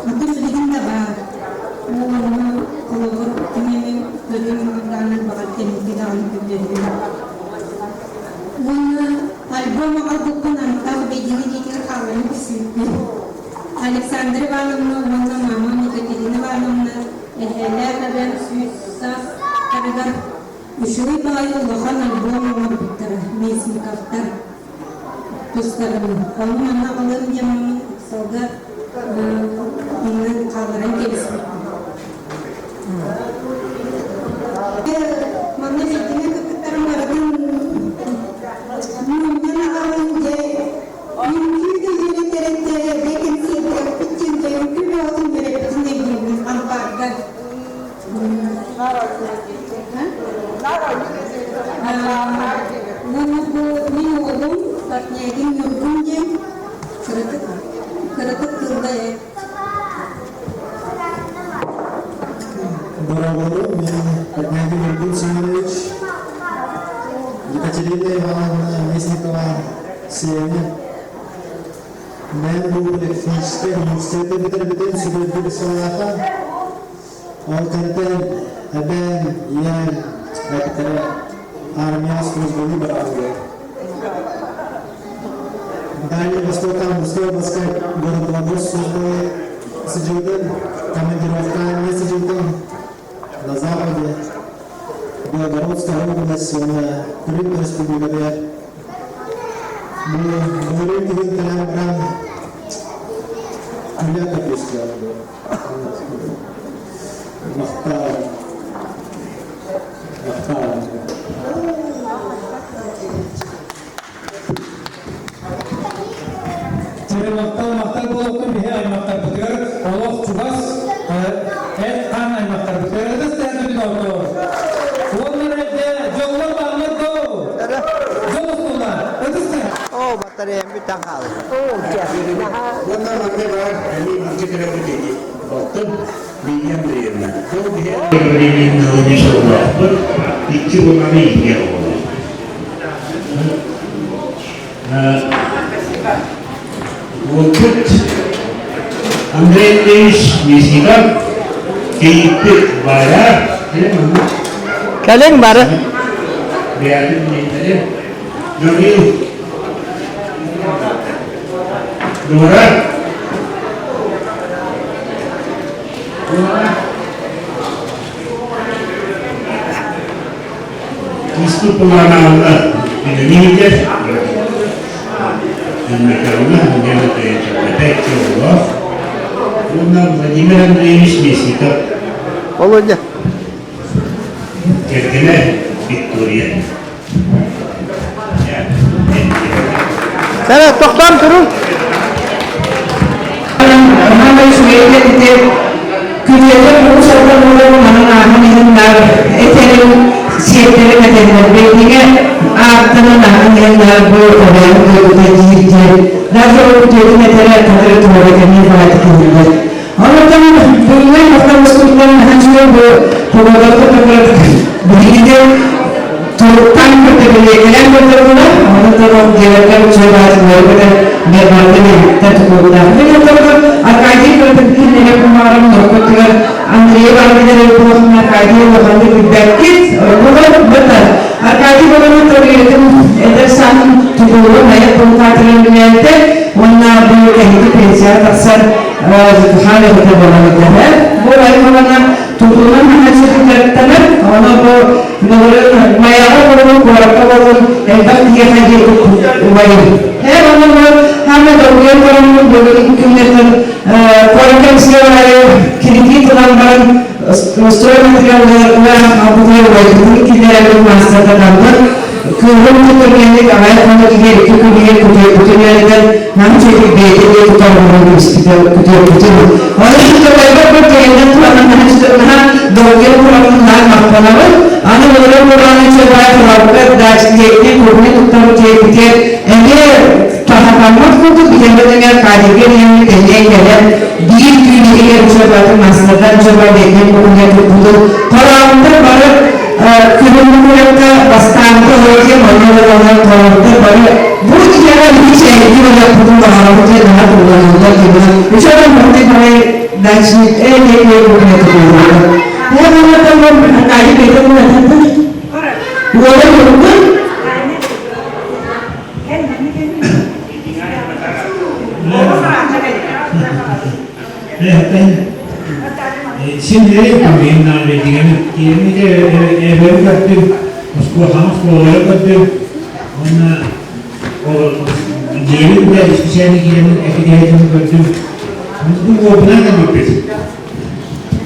Speaker 19: Атын билигин да баар. Ол онно холобур ким эмэ көрүөн баҕардаҕына баҕар кэнники даҕаны көрдөрүөм. Уонна альбом аҕалбыппын антах бэйдиҥэ диэтигэр хаалларан көрсүбүппүн. Александра Ивановна уонна мамам Екатерина Ивановна эһээлээх эбэм 100 саастарыгар үчүгэй баҕайы улахан альбом оҥорбуттара, Местниковтар тустарынан. Ону манна аҕалыам диэн мамам ыксалга онно хаалларан кэбиспиппин. Манна бэйдиҥэ кыргыттарым барытын мунньан аҕалан дьэ үҥкүү да үөрэтэр этэ, дьэ кэнсиэрдээхпит диэн дьэ үҥкүү бөҕөтүн үөрэппитин өйдүүбүн ампаарга. Уонна бу мин уолум Портнягин Ньургун диэн кыратык кыратык тылла ээ.
Speaker 17: Дорооболу, мен Геннадий Нургун Семенович, Екатерина Ивановна Местникова сиэни. Мен бу политехническай университеты бүтэрбитин сүбэлдир сыллаата. Ол кэнтэн эбэм, ийэм, эптэрэ армия службаны бараҕаллар. Далее Востока Московская город службы сидел, командировка не сидел на западе, Белгородская область, Крым республикада. Бу күн кэлэн баран күлэ көтүстэ. Махтал. Махтал.
Speaker 3: Махтал, махтал буолуохтун биһи аймахтарбытыгар олох чугас эт-хаан аймахтарбытыгар ытыс тэһэн оту. Уонна эрдэ дьоллор бааллар доо. Дьол устулар. Ытыс тэһэн.
Speaker 14: Оо, батареям бүтэн хаалла.
Speaker 9: Оо, дьэ.
Speaker 4: Уонна манна баар эмиэ бииргэ төрөөбүт эти балтым Лидия Андреевна. Ол биһи Андреевна сыллаахпыт, икки уонаны иитиэх оҕолор. Уолбут Андрей Андреевич Местников кийииппит Варя
Speaker 14: Кэлиҥ бары.
Speaker 4: Бэйэтин миэтэрэ Гаврил. Дора. Дора. Кыыспыт былаанааҕылар Билиниитэ Михайловна Ульяна Петровна оҕолоох уонна Владимир Андреевич Местников.
Speaker 14: Володя.
Speaker 4: Кэргэнэ Виктория.
Speaker 14: Сара, тохтоон турун.
Speaker 1: Роман үчүгэйдик күнүөтэ муус алдан буолан манан ааһан иһиннар этэрин сиэттэрин этэллэр бэйдигэ ааттанан ааһан иһиннар бу эбээн дойдута диир диэн даже ол күтүөтүн этэрэ татары туора кэмиэ баҕайытык иһиллэр. Онтон бүгүҥҥү махтал наһаа үчүгэй бу погода билигин туруктан көтөбүлүөкэлээн көрдөрдүлэр. Онтон ол диэбэккэ үчүгэй баҕайытык көтөр бэрбарда бэйиттэн тутулуктаах. Мин онтон Аркадий Протопкин кумаарым норкотугар Андрей Иванович буолуохтун Аркадий улаханнык билбэккит. Олор бата Аркадий Иванович торгуйатын эдэр сааһын тутулугун айар полукаатырын билээбитэ уонна бу кэһити пенсияҕа тахсар ЖКХ үлэһитэ буолан ыытар. Бу айылҕана тутуунан хаһааччытын дьарыктанар. Ону бу былырын Майаҕа буолун, куоракка буолун элбэх киһиэхэ убайым. Эр ону бу хаама долгуйан бараммын бүгүн күннэртэн куоракка эмсигэ барары кредит ылан баран стройматериалларга албытыгар убайбытын киллэрэрбин маастардатаммын кыыһым түргэнник аҕай хоно киһи икки күнүгэр күтүөппүтүн үөрэтэн нам чөтүк бэйэтэ диэ тутар буолан күтүөппүтүн. Оны күтүөппүт бу тегеннен туранан наһаа долгуйан тураммын наһаа махтанабын. Аны олорор буолааны чөбай турарга дачтиэкти курни туттар тиэппитиэр эмиэ тахатаммыт курдук битэммэтигэр каадырга диэммит эмиэ кэлэн биир түүн иһигэр чөбатын маастардан чөбай бэйэтин курдук туппутун хороонтор бары күһүҥҥү куоракка бастаабыта олордиэн онно олорон хороонтор бары бу киһиэхэ биһи чэйдии олорбутун баҕарабыт диэн наһаа тулланаллар диэн үчүгэй махтай баҕай дачник э диэн курдук тутуллар. Аркадий бэйэтин Уола турбут.
Speaker 4: Син эбэм көрдүм, оскуолаҕа оскуолалары көрдүм. Уонна дьиэбин да исписээни киирэммин экидиһэтин көрдүм. Бу уолбунан кэлбиппит.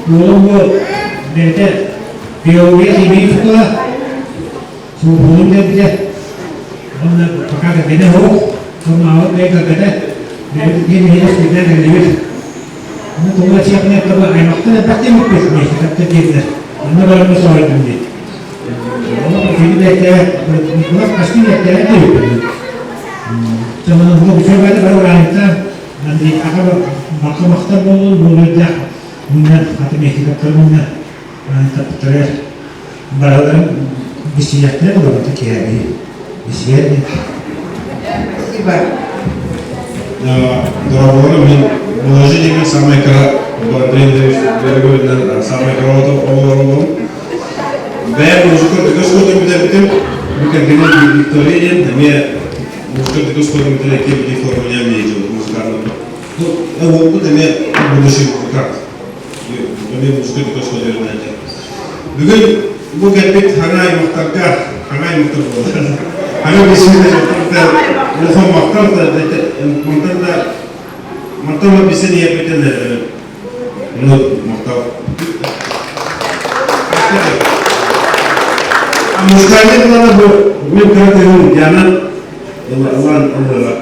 Speaker 4: Уолум бу бэйэтэ биология химия школа суоппунун кэлбитэ. Уонна пока кэргэнэ суох, сонноҕо бэйэ кэргэнэ бэйэбит киһи сүрдээх кэллибит. Ону тугу этиэхпинэ таба аймахтан элбэх диэбиппит миэстэтэ диэтилэр. Онно бараммын соһуйдум дии. Ону кини бэйэтэ Николас почти бэйэтэ диэбиппит. Чамана бу үчүгэй бары бары ураанньыктаан Андрей аҕа бакка махтал буоллун буолуордаах мунньан хата миэстэтэ мунньан таптарар бараларын бисийэхтэрэ буолбата киһи бисийэр
Speaker 1: Спасибо.
Speaker 20: Дорогой, мен положение самый кыра Андрей Андреевич Дорогой самый кыра оҕолорум. Бэйэм музыка дүкөс кодун бүтэрбитим. Бу кэргэним Виктория диэн эмиэ музыка дүкөс кодун бүтэрэ ким формуля музыкант. Ну, уолбут эмиэ будущий музыкант. Эмиэ музыка дүкөс кодун Бүгүн бу кэлбит хаҥа аймахтарга, хаҥа аймахтар буолар. Хаҥа бисиһэ улахан махтал мантан да мантан да бисен ийэппитин ну махтал. Музыкальный плана бу мен кыра кыһым Диана ылан ылыга.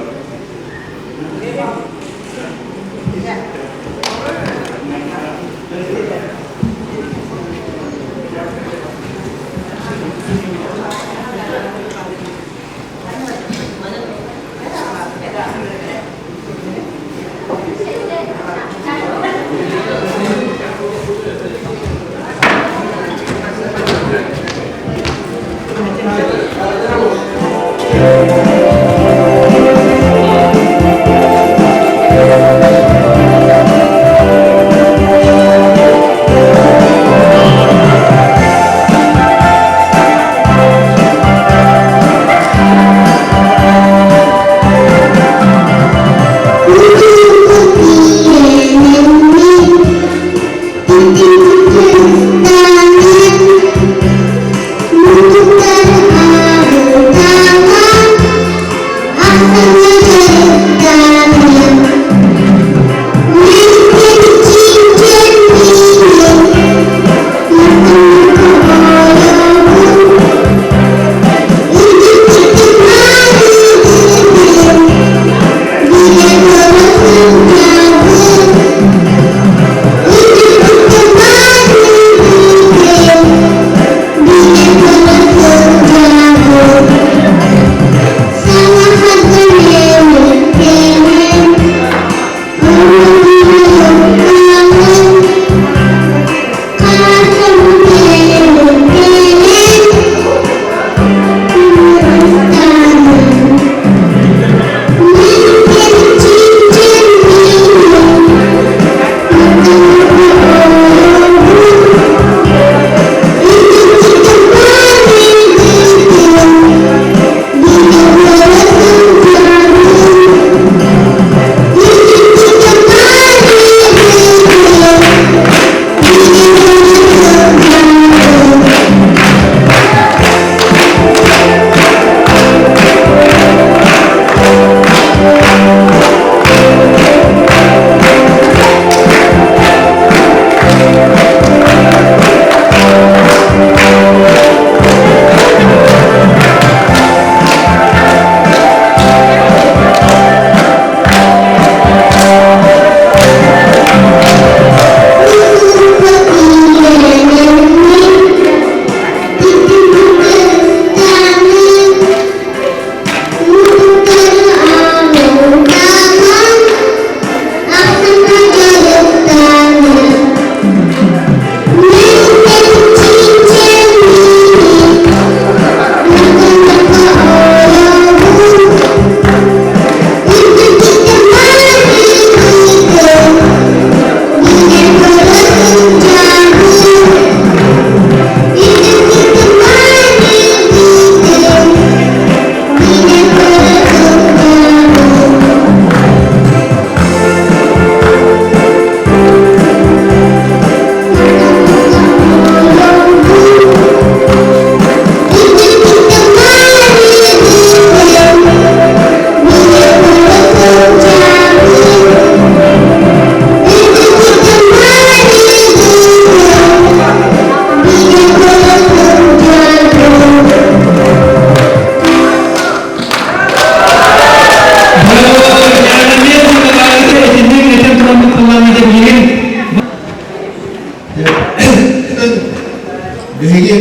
Speaker 20: Биһиги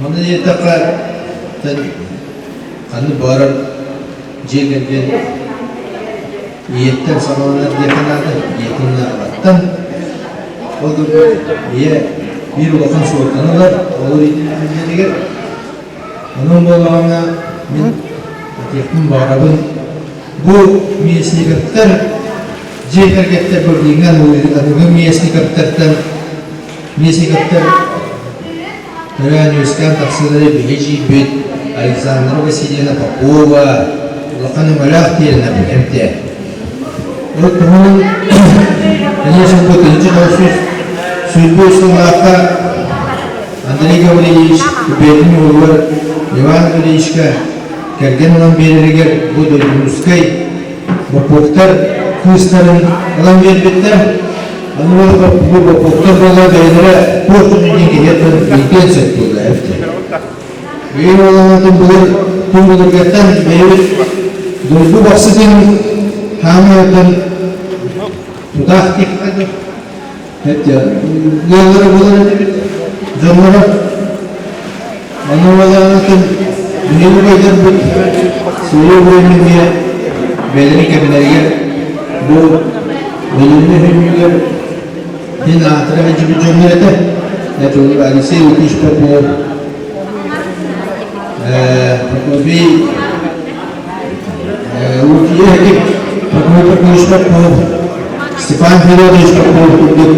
Speaker 20: манна диэтэххэ ханнык баҕарар дьиэ кэргэн ийэттэн саҕаланар диэххэ наада, ийэтин аҕаттан. Ол курдук ийэ биир улахан суолтаны ылар, ол иитиллэригэр. Онон буоллаҕына мин этиэхпин баҕарабын, бу местниковтар дьиэ кэргэттэр бырдыыҥҥа аныгы местниковтартан местниковтар төрөөн-үөскээн тахсыылары биһи эдьиийбит Александра Васильевна Попова улахан өҥөлөөх диэнэ эмтэ. Ол туһунан конечно бу 1923 сыллаахха Андрей Гаврильевич үбүөтүн уолугар Иван Ильичка кэргэн ылан биэрэригэр бу Дойдунускай Боппуоктар кыыстарын ылан биэрбиттэр. Аны бу боппуоктар буола бэйэлэрэ туох диэн киһиэхэ ыйытыан сөп буолла эбитэ. Бэйэ буолаатын былыр түҥ былыргаттан бэйэбит дойду бахсытын хаамыйатын тутаах диэххэ ыаллара буолар этибит дьонноро. Аны буолаатын биһиги убайдарбыт свое время эмиэ бэйэлэрин кэмнэригэр бу Өлүөнэ үһүнньүгэр мин аатыра сылдьыбыт дьоннор этэ. Это Алексей Лукич Попов, Прокопий Лукьянов, Прокопий Прокопьевич Попов, Степан Федорович Попов курдук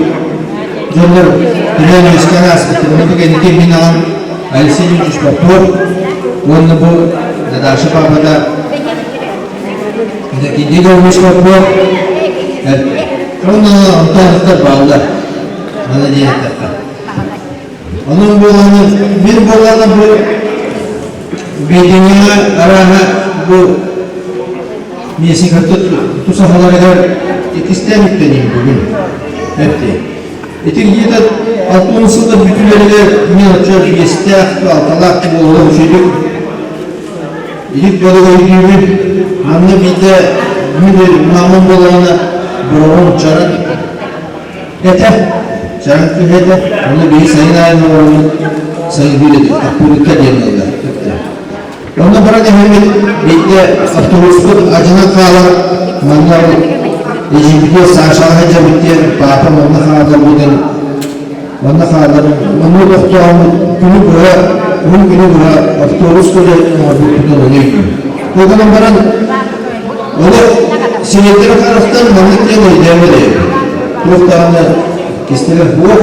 Speaker 20: дьоннор төрөөн үөскээн ааспыттар. Онно кэнники мин аҕам Алексей Юрьевич Попов уонна бу Наташа папата Иннокентий Гаврилович Попов уонна онтон атыттар бааллар. Мана диэн эттэххэ. Онон буоланы мин буоллаҕына бу Бэйдиҥэҕэ арааһа бу бу Миэсиҥэртэ тусаһаларыгар иккистээн үктэниим бүгүн эпти. Ити где-то 60 сыллар бүтүүлэригэр мен оччо биэстээх, алталаах буолуон үчүгэй Илик балык өйдүүбүн. Манна биирдэ мин маамам буоллаҕына бороҕон чаран этэ. Чаран кыһа этэ. Онно биһи сайын аайы олороммут сайылыыр этик. Аппыырыкка диэн ыаллар. Онно баран иһэммит биирдэ автобуспут адьынан хаалан манна эдьиийбитигэр Сашаҕа сылдьабыт диэн паапам онно хаалларбытын Манна хаалларан, манна тохтооммут күнү быһа, уһун күнү быһа автобус көлө оҥорбуппутун ону өйдүүм. Ол гынан баран, олох сирэйдэрэ харахтан маннык диэн өйдөөмө эбит. Туох даҕаны кистэлэҥ суох.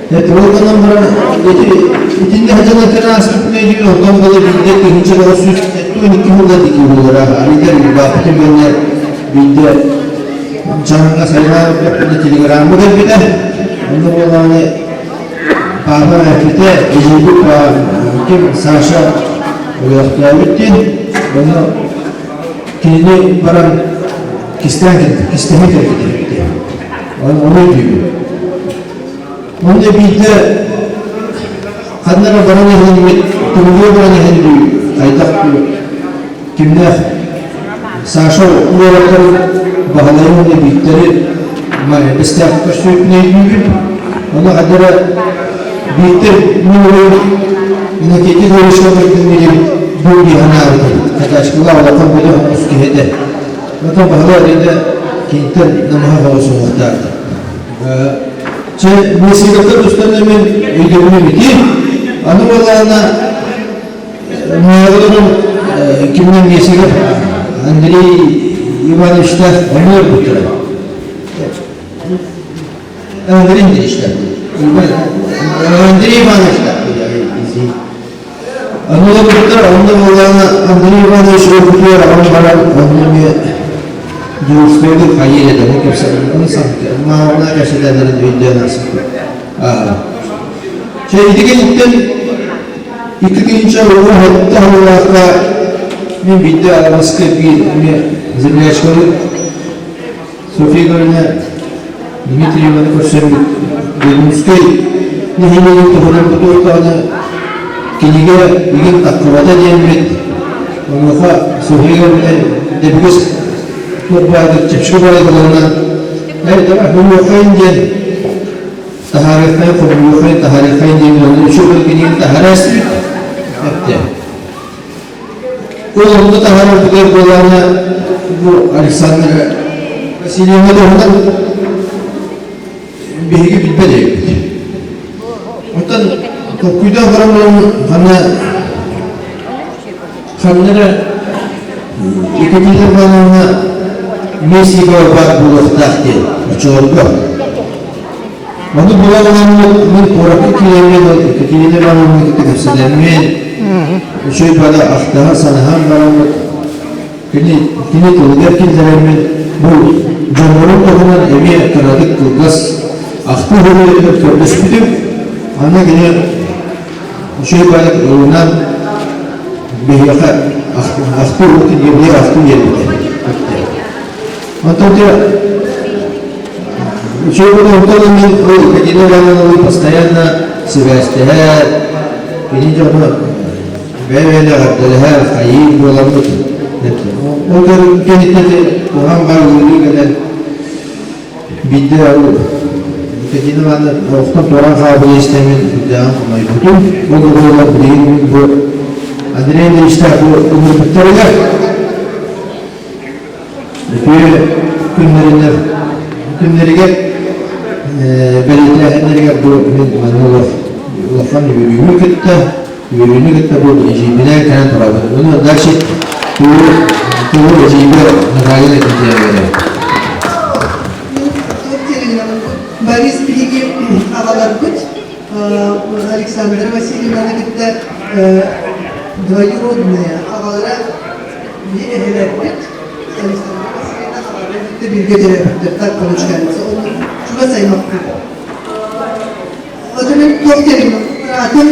Speaker 20: Ол гынан баран, ити итиннэ сылдьан этэн ааспыппын өйдүүбүн, онтон буола биирдэ 1972 сылга дики буолара, арыйдар Илбааппытын кэннэ биирдэ Дьаҥҥа сайылаан өллөхпүнэ телеграмма кэлбитэ. Онно буоллаҕына папа эппитэ, эдьиийбит ким Саша өлөөхтөөбүт диэн. Онно кинини баран кистээн кистэһэ кэлбитэ. Ону өйдүүбүн. Онно биирдэ ханна эрэ баран иһэн тымныы баран иһэн дуу, хайдах кимнээх Саша уолаттарын Баһылайын уонна Бииктэри бэстээх көрсүбүппүн өйдүүбүн. Ону ханна эрэ Бииктэр мин уолум Иннокентий Григорьевичка майгынныыр бу дии санаабытым. Хатаачкылаах улахан бөдөҥ оҕус киһи этэ. Оттон Баһылай арыйда киниттэн намыһах оҕус уҥуохтаах. Чэ, Мессиговтар тустарынан мин өйдөбүлүм ити. Аны буоллаҕына Муоҕаларын кимнэн Мессигов Андрей Ивановичтаах ону өлбүттэрэ. Андрей Андреевичтаах. Андрей Ивановичтаах. Аны өлбүттэр, онно буоллаҕына Андрей Иванович өлбүтүгэр аҕам баран онно эмиэ Дьокуускайга хайыы этэ, ону кэпсэтэн, ону маамалаа кэпсэтэллэрин өйдөөн ааспыт. Чэ, ити кэнниттэн 2017 сыллаахха мин биирдэ Алмаска биир эмиэ землячкабыт Софья Егоровна Дмитриеваны көрсөммүт Дьокуускай нэһилиэгин туһунан бутуохтаҕына кинигэ игин таххыбата диэммит онуоха Софья Егоровна дэбигис туох баайдык чэпчэки баайдыларынан эй давай хомуйуоххайын диэн таһаарыаххайын хомуйуоххайын таһаарыаххайын диэн онно үчүгэй кинигэни таһаараа истибит эттэ Ол онно таһаарарбытыгар буоллаҕына бу Александр Васильевна туһунан биһиги билбэт эбиппит. Оттон толкуйдаах баран ханна ханна эрэ Екатерина Ивановна Месникова баар буолуохтаах диэн оччолорго. Ону булан ыламмыт мин куоракка киирэммин Екатерина Ивановна кытта кэпсэтэммин, үчүгэй бада ахтаһан санаһан бараммыт кини кини тылыгар киллэрэммин бу дьоннорун туһунан эмиэ кыратык кылгас ахтыы суруйарыгар көрдөспүтүм. Аны кини үчүгэй бадык ылынан биһиэхэ ахтыы уотун ахтыы биэрбитэ. Онтон дьэ үчүгэй онтон мин Екатерина Ивановна постоянно сибээстэһэр, кини дьону бэйэ-бэйэни эҕэрдэлэһэр, хайыы буоламмыт. Ол кэнниттэн куһаҕан баар ыарыы кэлэн биирдэ Екатерина Ивановна олохтон туораан хаалбыт истэммин үрдээҕин хомойбутум. Ол да буоллар билигин бу Андрей Ильичтээх бу ыҥырбыттарыгар Үтүө күннэринэн күннэригэр бэлиэтээһиннэригэр бу мин манна улахан үөрүүнү кытта үөрүүнү кытта бу эдьиийбинээн кэлэн турабын. Ону дальше тугу эдьиийбэр Наталья Никитьевна
Speaker 8: Борис биһиги аҕаларбыт Александра Васильевнаны кытта двоюродные аҕалара эһэлэрбит Александра Васильевна аҕалара кытта бииргэ төрөөбүттэр так получается ол чугас аймахпыт Отон туох диэн быраатым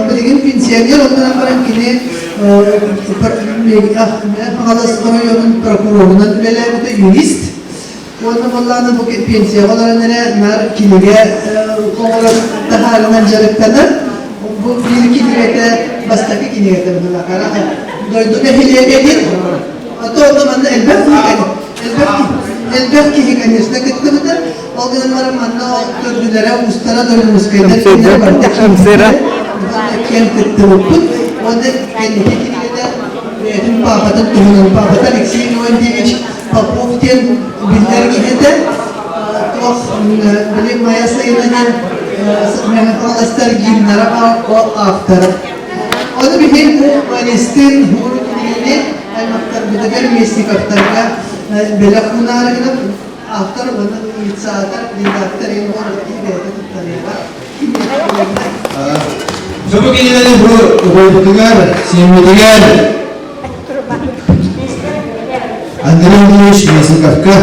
Speaker 8: билигин пенсионер онтон баран кини Хаҥалас оройуонун прокурорунан үлэлээбитэ юрист. Уонна буоллаҕына бу пенсияҕа олорон эрэ наар кинигэ оҥорон таһаарынан дьарыктанар. Бу биир кинигэтэ бастакы кинигэтэ быһыылаах. Дойду нэһилиэгэ диэн. А то онно манна элбэх киһи элбэх элбэх киһи, конечно, кыттыбыта. Ол гынан баран манна ол төрдүлэрэ, уустара Дойдунускайдар кинилэр барыта киирбиттэрэ. Киэн кыттыбыппыт. Уонна кэнники кинигэтэ бэйэтин паапатын туһунан паапата Алексей Леонтьевич Попов диэн биллэр киһи этэ. Туох били Майа сайынынан Хаҥаластар гимнара автора. Ону биһиги бу Малистин хууру кинигэни аймахтарбытыгар Местниковтарга бэлэх уунаары гынан автор уонна инициатор, редактор Егор бэйэтэ туттарыаҕа.
Speaker 20: Бу кинилэри бу убайбытыгар, сиэммитигэр Андрей Андреевич Мясниковка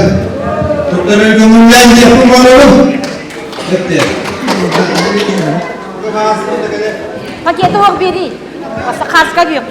Speaker 20: туттарар көҥүллээн диэхпин баҕарабын. Эттэ.
Speaker 10: Пакеты ох бери. Хаска бер.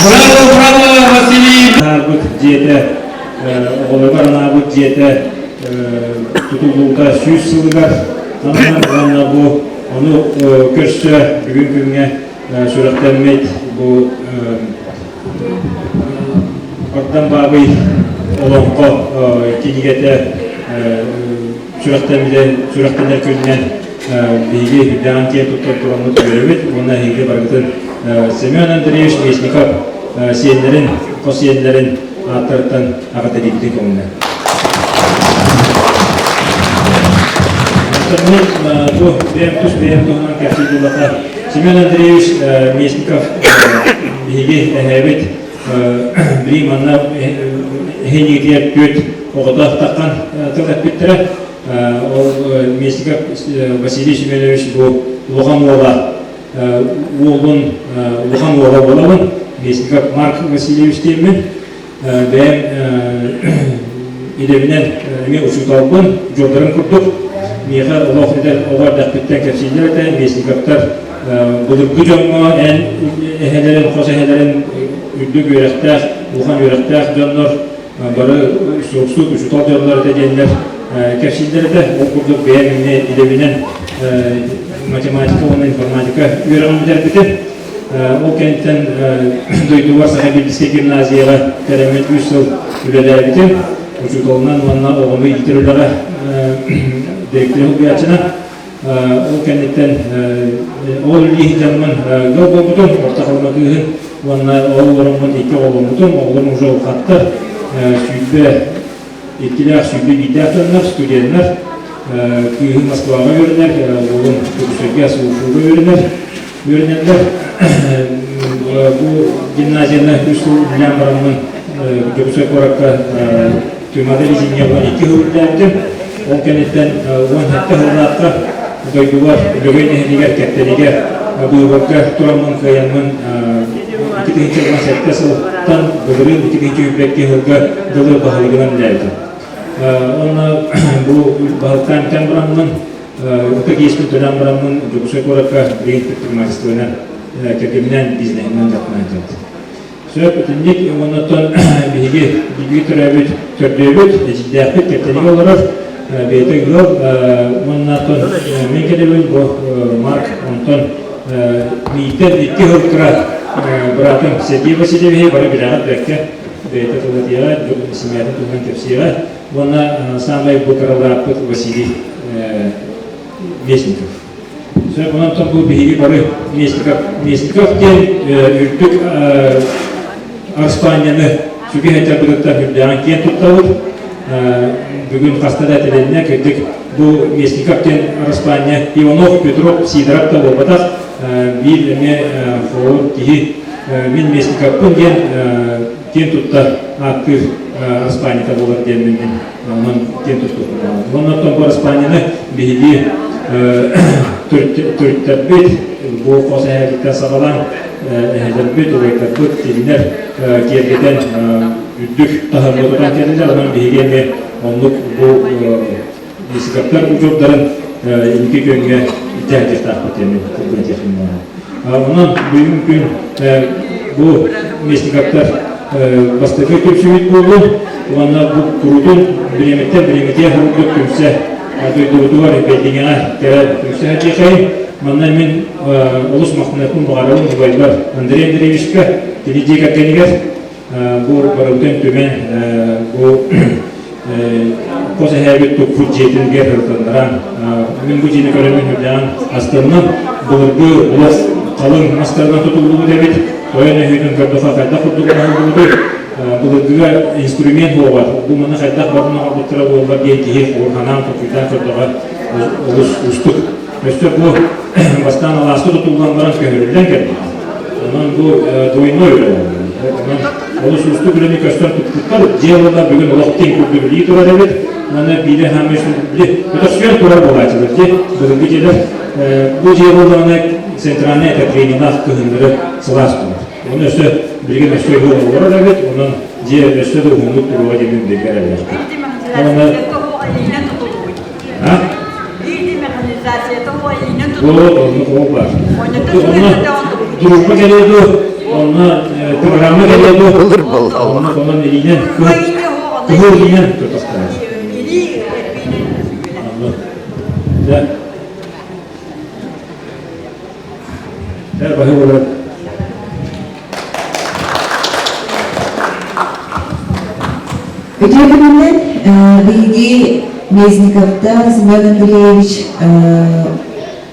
Speaker 20: Браво, браво, Василий! Анаабыт дьиэтэ, оҕолоругар анаабыт дьиэтэ тутуллуута 100 сылыгар ананар уонна бу ону көрсө бүгүн күҥҥэ сүрэхтэммит бу Богдан Баабый олоҥхо кинигэтэ сүрэхтэнэр күнүнэн биһиги үрдэҕин киэн туттар тураммыт үөрэбит уонна эһиги барыгытын Семен Андреевич Местников сиэннэрин, хос сиэннэрин ааттарыттан аҕатэлиибитин көҥүллэн. Бу бэйэм тус бэйэм туһунан кэпсиир буоллахха, Семен Андреевич Местников биһиги эһээбит били манна эһиэнигитигэр түөрт оҕото таххан тыл эппиттэрэ. Ол Местников Василий Семенович бу улахан уола уолун улахан уола буолабын. Местников Марк Васильевич диэммин. Бэйэм идэбинэн эмиэ учууталбын, дьоллорум курдук. Миэхэ олох эдэр оҕо эрдэхпиттэн кэпсииллэр этэ, Местниковтар былыргы дьоҥҥо эн эһэлэрин, хос эһэлэрин үрдүк үөрэхтээх, улахан үөрэхтээх дьоннор бары суопсук, учуутал дьоннор этэ диэннэр кэпсииллэр этэ. Ол курдук бэйэм эмиэ идэбинэн математика уонна информатика үөрэҕин бүтэрбитим. Ол кэнниттэн дойдубар Саха библейскэй гимназияҕа кэлэммин үс сыл үлэлээбитим. Учууталынан уонна оҕону иитэр үлэҕэ директор уһуйааччынан. Ол кэнниттэн ол үлэлии сылдьаммын ыал буолбутум, орто халыма кыыһын уонна ол олороммун икки оҕоломмутум. Оҕолорум уже улахаттар, 22-лээх, 21-дээх дьоннор, студеннар. Кыыһым Москваҕа үөрэнэр, уолум Дьокуускайга СУФУга үөрэнэр. Үөрэнэллэр. Бу гимназияны үс сыл үлэлээн бараммын Дьокуускай куоракка Туймаада лизиҥҥэ 12 сыл үлэлээбитим. Ол кэнниттэн 17 сыллаахха дойдубар Лөгөй нэһилиэгэр Кэптэнигэ быыбарга тураммын кыайаммын 2017 сылтан былырыын 2022 сылга дылы баһылыгынан үлэлээбитим. Онно бу баһылыктаан бүтэн бараммын Ытык иэспин төлөөн бараммын Дьокуускай куоракка билигин предпринимательствонан кэргэминэн бизнеһинэн дьарыктанан сылдьабыт. Сөп итинник уоннаттан биһиги бииргэ төрөөбүт төрдүөбүт, эдьиийдээхпит Кэптэнигэ олорор, бэйэтэ ыал уоннаттан мин кэлэбин бу Марк, онтон мииттэн икки сыл кыра быраатым Сергей Васильевиһи бары билэҕит бэркэ. бэйэтэ тыллатыаҕа, семьятын туһунан кэпсиэҕэ. Уонна саамай бу кыралааппыт Василий Местников. Сөп, онон бу биһиги бары Местников, Местников диэн үрдүк араспаанньаны сүгэ сылдьарбытыттан үрдээҕин киэн туттабыт. Бүгүн хаста да этилиннэ, кырдьык бу Местников диэн араспаанньа Иванов, Петров, Сидоров да буолбатах, биир эмиэ холобур киһи мин Местниковпын диэн киэн тутта ааттыыр араспаанньата буолар диэн мин онон киэн туттуохпун баҕарабын. Онон бу араспаанньаны биһиги төрүттэрбит бу хос эһээбиттэн саҕалаан эһэлэрбит, убайдарбыт кинилэр киэргэтэн үрдүк таһымҥа тутан кэллилэр. Онон биһиги эмиэ оннук бу Исигаптар удьуордарын инники күөҥҥэ илдьэ диэн кылгатыахпын Онон бүгүн күн бу Местниковтар бастакы түмсүүбүт буоллун уонна бу курутун бириэмэттэн бириэмэтигэр курдук түмсэ дойдубутугар Бэйдиҥэҕэ кэлэн түмсэ сылдьыахайын. Манна мин олус махтаныахпын баҕарабын убайбар Андрей Андреевичка, кини дьиэ кэргэнигэр бу барыбытын түмэн бу хос эһээбит туппут дьиэтин ырытыннаран мин бу дьиэни көрөммүн үрдээн астынным. Былыргы олох халыҥ мастарынан тутуллубут эбит. Тойон өһүүтүн көрдөхө хайдах курдук оҥоһуллубутуй? Былыргыга инструмент буолар. Бу маны хайдах барын оҥорбуттара буоллар диэн киһи уурханаан толкуйдаан көрдөҕө олус уустук. Өссө бу бастаан алааска тутуллан баран көһөрүллэн кэлбит. Онон бу двойной үлэ буолла. Онон олус уустук үлэни көстөн туппуттар. Дьиэ буолла бүгүн олох тиҥ курдук үлии турар эбит. Манна биирэ хаамыы били өтөхсүйэн турар буолааччылар дьиэ былыргы дьиэлэр бу дьиэ буоллаҕына центральный отоплениелаах кыһыннары сылаас турар. Оны өссө билигин өссө ыал олорор эбит. Онон дьиэ өссө да уһуннук туруоҕа диэн билгэ эрэллээхпит. Онон Онно баар. Онно группа кэлиэ дуо, онно программа кэлиэ дуо, онно онон илиинэн, кыһыл илиинэн тутахтара. Онно. Дьэ. Дьэ, баһы болар.
Speaker 1: Үтүө күнүнэн биһиги Местниковтар Семен Андреевич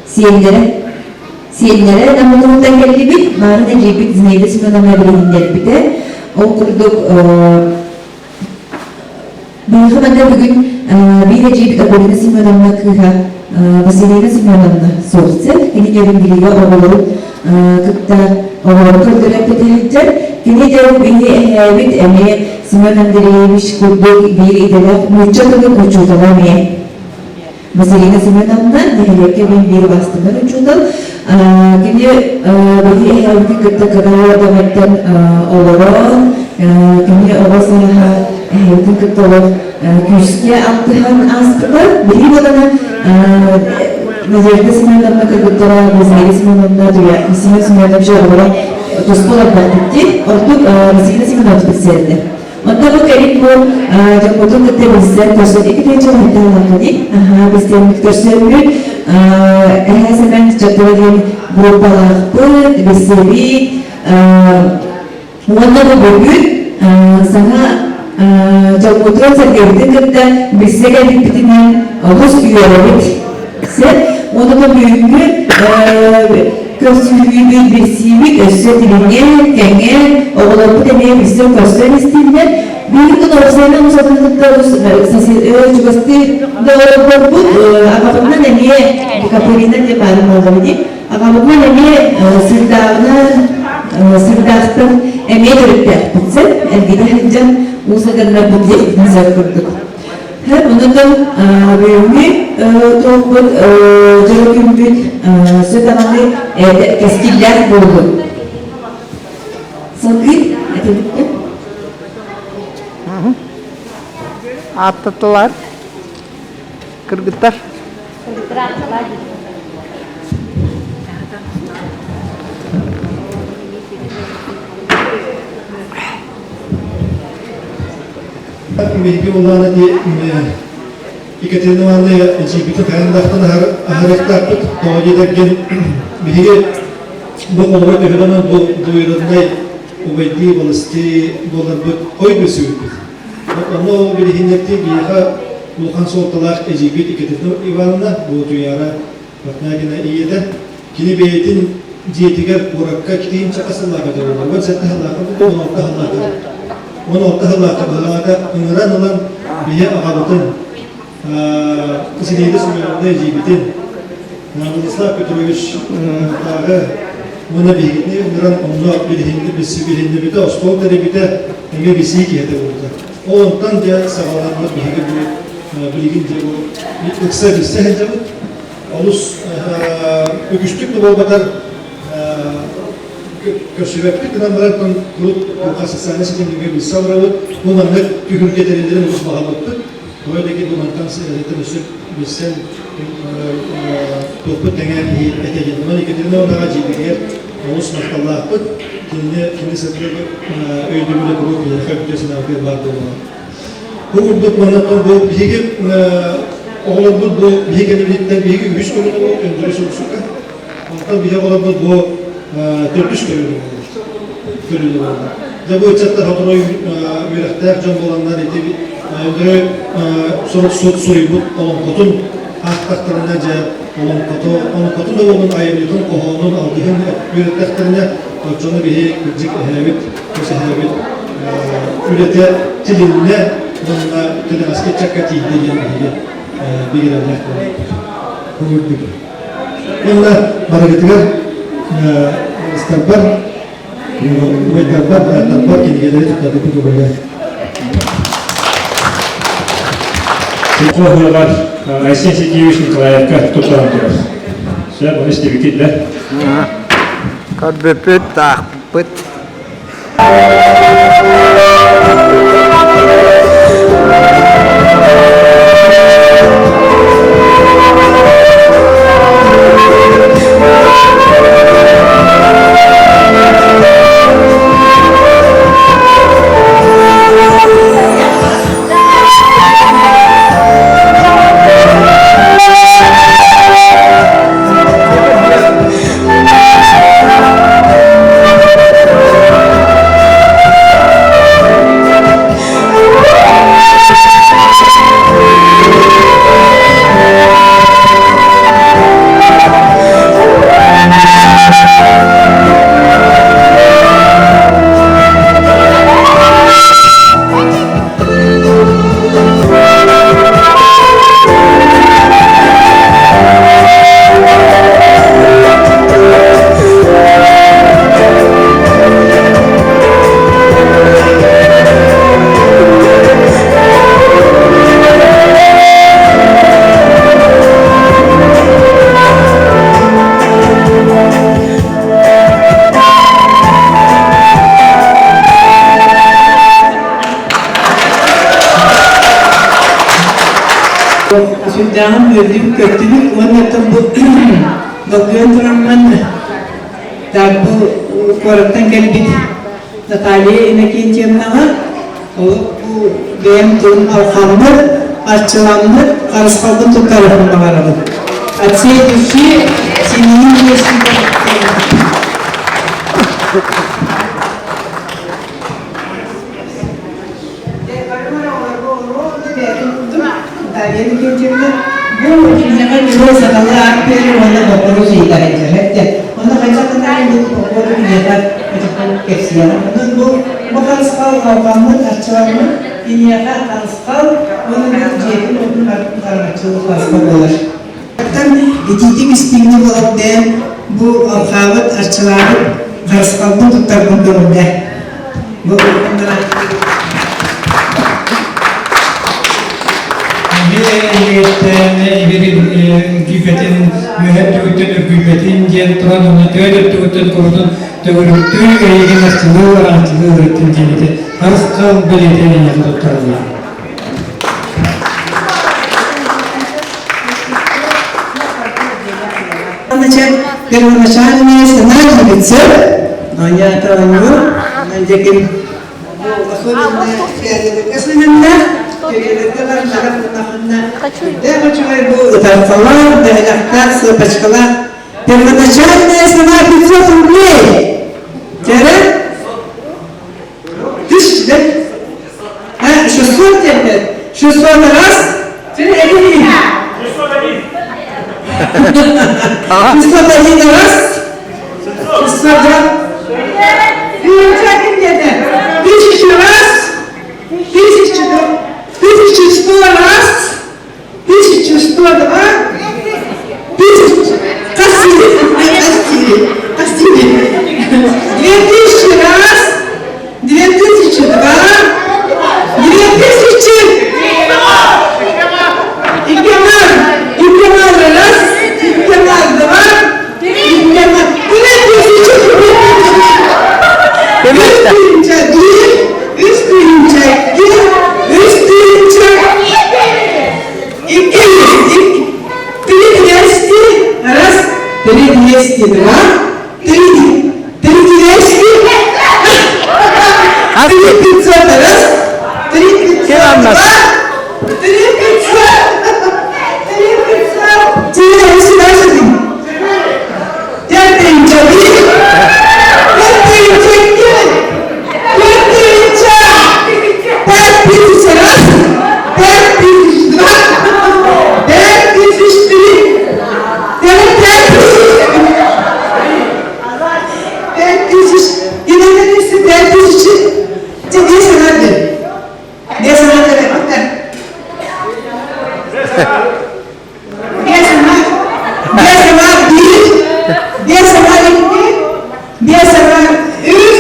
Speaker 1: сиэннэрэ сиэннэрэ Намылыттан кэллибит, баарын эдьиийбит Зинаида Семеновна билиһиннэрбитэ. Ол курдук Биһиэхэ манна бүгүн биир эдьиийбит Акулина Семеновна кыыһа Василина Семеновна суохсер. Кини Нерюнгрига оҕолорун кытта оҕолорун көрдөрөн кэтэһэлдьэр. Кини дьэ биһи эһээбит эмиэ Семен Андреевич курдук биир идэлээх нуучча тылын учуутала эмиэ. Василина Семеновна нэһилиэккэ мин биир бастыҥар учуутал. Кини биһи эһээбитин кытта кыра эрдэҕиттэн олорон, кини оҕо сааһа эһээбитин кытта олох күүскэ алтыһан ааспыта. Биһиги буолана Надежда Семеновна кыргыттара Василина Семеновна, Семен Семенович оҕолоро туспа олорбоппут дии. Ордук Василина Семеновна билсэрдэ. Онто бу кэлин бу дьоммутун кытта билсэн көрсөн икки тыһыынча уһуктаалаахха дии. Аһаа билсэммит көрсөммүт эһээ Сэмэн ыччаттара диэн группалаахпыт, билсэбит. Уонна бу бүгүн саҥа дьоммутун сэргэбитин кытта билсэ кэлбиппитинэн олус үөрэбит. Сэ уонна бу бүгүҥҥү Көрсүһүүбүт, билсиибит өссө дириҥээн, кэҥээн, оҕолорбут эмиэ билсэн-көрсөн истиннэр. Биһиги күн уопсайынан усатын кытта чугастыы доҕордорбут аҕабытынан эмиэ Капырина диэн баарын буоллаҕа дии. Аҕабытынан эмиэ сырдааҕынан сырдаахтан эмиэ төрүттээхпит сэр эргитэ сылдьан уус алданнарбыт диэхпитин сөп курдук. Онон бүгүҥҥү туохпут дьоро күммүт өссө даҕаны кэскиллээх буоллун. Салгыы этибиттэн.
Speaker 8: Ааттатылар кыргыттар.
Speaker 6: Биһиги улаана ди Екатерина Ивановна эдьиийбитин хайан даахтан аһарыахтаахпыт. Тоҕо диэтэргин биһиги бу холобура төһө даҕаны бу двоюроднай убайдыы балыстыы буоларбыт хой билсибиппит. Онно билиһиннэрдии биһиэхэ улахан суолталаах эдьиийбит Екатерина Ивановна Боотуйаара Портнягина ийэтэ. Кини бэйэтин дьиэтигэр куоракка киин сыллаахха дьарыллар. 17 сыллаахха, 16 сыллаахха. 16 сыллаахха быһаата ыҥыран ылан биһи аҕабытын Зинаида Семеновна эдьиийбитин Владислав Петрович тааҕы уонна биһигини ыҥыран онно билиһинни билиһиннибитэ, остуол тэрийбитэ, эмиэ бисии киһитэ буолбута. Ол онтон дьэ саҕаламмыт биһиги бу билигин дьэ бу ыкса билсэ сылдьабыт. Олус үгүстүк да буолбатар көрсүбэппит гынан баран курут социальнай ситимнэргэ билсэ олоробут. Бу маннык түһүлгэ тэриллэрин олус баҕарбыппыт. Тоҕо диэки бу мантан өссө билсэн туохпут тэҥэ этэ диэн. Онон Екатерина Ивановнаҕа дьиэтигэр олус махталлаахпыт. Кинини кини сырдык өйдөбүлэ куруук биһиэхэ үтүө санаабытыгар баар буолуоҕа. Бу курдук маннаттан бу биһиги оҕолорбут бу биһиги кэннибититтэн биһиги үһүс көрүнэ буолуо Өндөрүс Урсука. Онтон биһиги оҕолорбут бу төрдүс көрүнэ буолуо. Көрүнэ буолла. Дьэ бу ыччаттар сотору үөрэхтээх дьон буоланнар ити Өндөрү сурук суруйбут олоҥхотун аахтахтарына дьэ олоҥхото олоҥхотун да буоллун айымньытын хоһоонун алгыһын үөрэттэхтэринэ оччону биһи кырдьык эһээбит хос эһээбит үлэтэ тилиннэ уонна кэнэҕэски ыччакка тиийдэ диэн биһиги бигэрэллээх буолбуппут. Бу курдук. Уонна барыгытыгар ыстарбар, убайдарбар, бырааттарбар кинигэлэри туттарбыппыт убайа.
Speaker 21: Хоһуйалар Айсен Сергеевич Николаевка туттаран турар. Сөп, оны истибиккит да?
Speaker 14: Көрбүппүт, таахпыт.
Speaker 1: Сүрдээҕин үөрдүбүт-көттүбүт уонна бу долгуйан тураммын так бу куораттан кэлбит Наталья Иннокентьевнаҕа олох бу бэйэм тылым алхаммыт, арчыламмыт, харысхалбын туттарыахпын баҕарабын. От всей души семьи Наталья Никитична, бу киниэхэ үһүө сахалыы аат биэрэр уонна боппуруос ыйытар этэ. Онно хайдах гынарын бу боппуруоһу киниэхэ кэпсиэҕим. Онон бу бу харысхал алҕаммыт, арчыламмыт киниэхэ харысхал уонна бу дьиэтин уотун хараҥаччылык харысхал буолар. Итиитик истиҥник олордон бу алҕаабыт, арчылаабыт харысхалбын туттарбын көҥүллээ. Бу
Speaker 3: Ибир үҥкүүпэтин үөһэ өттүгүттэн үргүйбэтин диэн туран уонна түөрт өттүгүттэн курутун төгүрүктүү эйигин арчылыы араҥаччылыы ырыттын диэн ити харысхал бэлиэтэ эйиэхэ туттарыллар.
Speaker 1: Первоначальная цена 900, но я это декин Первоначальная цена 500 рублей. Тере? тысяч, да? А, 600 теперь? 600 раз? Один. 601 раз? 602. Тысячу раз? Тысячу, 1100 раз? 1102? Тысяча. Кассири. Кассири. Кассири. 2000 раз? 2002? 2000? Иккемар. Иккемар раз. Иккемар два. Иккемар. 3000. Үс тыһыынча биир, үс тыһыынча икки, үс тыһыынча икки три двести, раз, три двести два, три, три двести, три пятьсот раз, три пятьсот два, три пятьсот, три пятьсот, Түөрт тыһыынча биир, түөрт тыһыынча икки, түөрт тыһыынча пять тысяч раз, пять тысяч два, пять тысяч три, пять тысяч, пять тысяч, иногда пять тысяч, тебе санады. Де санады, Биэс аҥаар биир, биэс аҥаар икки, биэс аҥаар үс,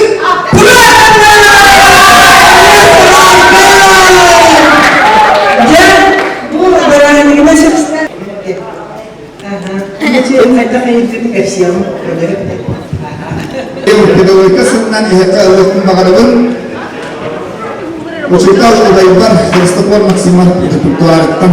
Speaker 1: Дьэ, бу бырааһынньыгынан сөпсүнэн
Speaker 5: Педагогика сылынан иһэккэ ылыахпын баҕарабын. Учуутал убайбар Христофор Максимов репертуарыттан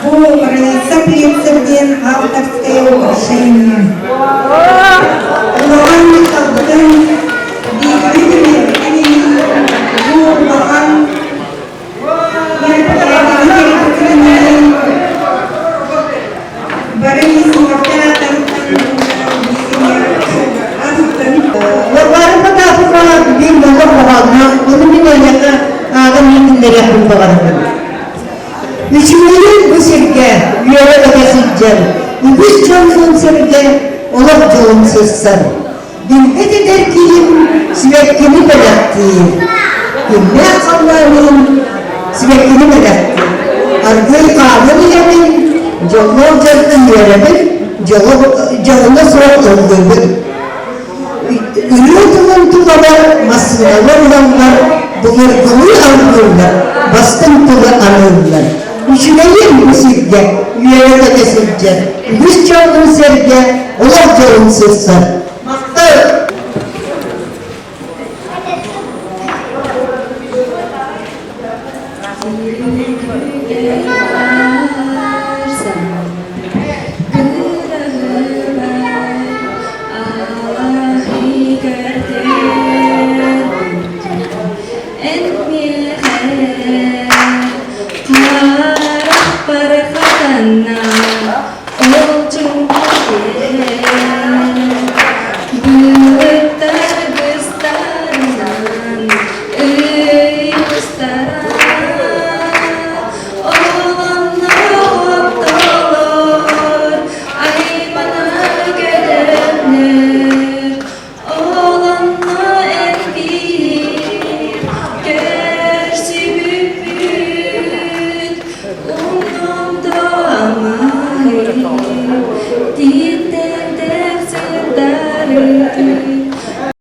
Speaker 1: Бу Раиса Принцев диэн авторское украшение. Улахан талбытын бииргэ бу улахан бары
Speaker 18: Варвара Потапова биир болор хоһоонноох, ону мин эйиэхэ ааҕан иһитиннэриэхпин баҕарабын. Үчүгэйин бу сиргэ үөрэ-көтө сылдьар, үгүс дьоннуун сиргэ олох дьолун сырсар. Билбит эдэр киһим сибэккини бэлэхтиир. Күннээх халлааныын сибэккини бэлэхтиир. Аргыый хаалан иһэбин, дьоллоох дьонтон үөрэбин. Дьоһуна суох ыллыыбыт. Ырыа тылын тулалар массыыналар ылаллар, былыргылыы алгыыллар, бастыҥ тылы аныыллар. Үчүгэйин бу сиргэ үөрэ-көтө сылдьар, үгүс дьоннун сэргэ олох дьолун сырсар.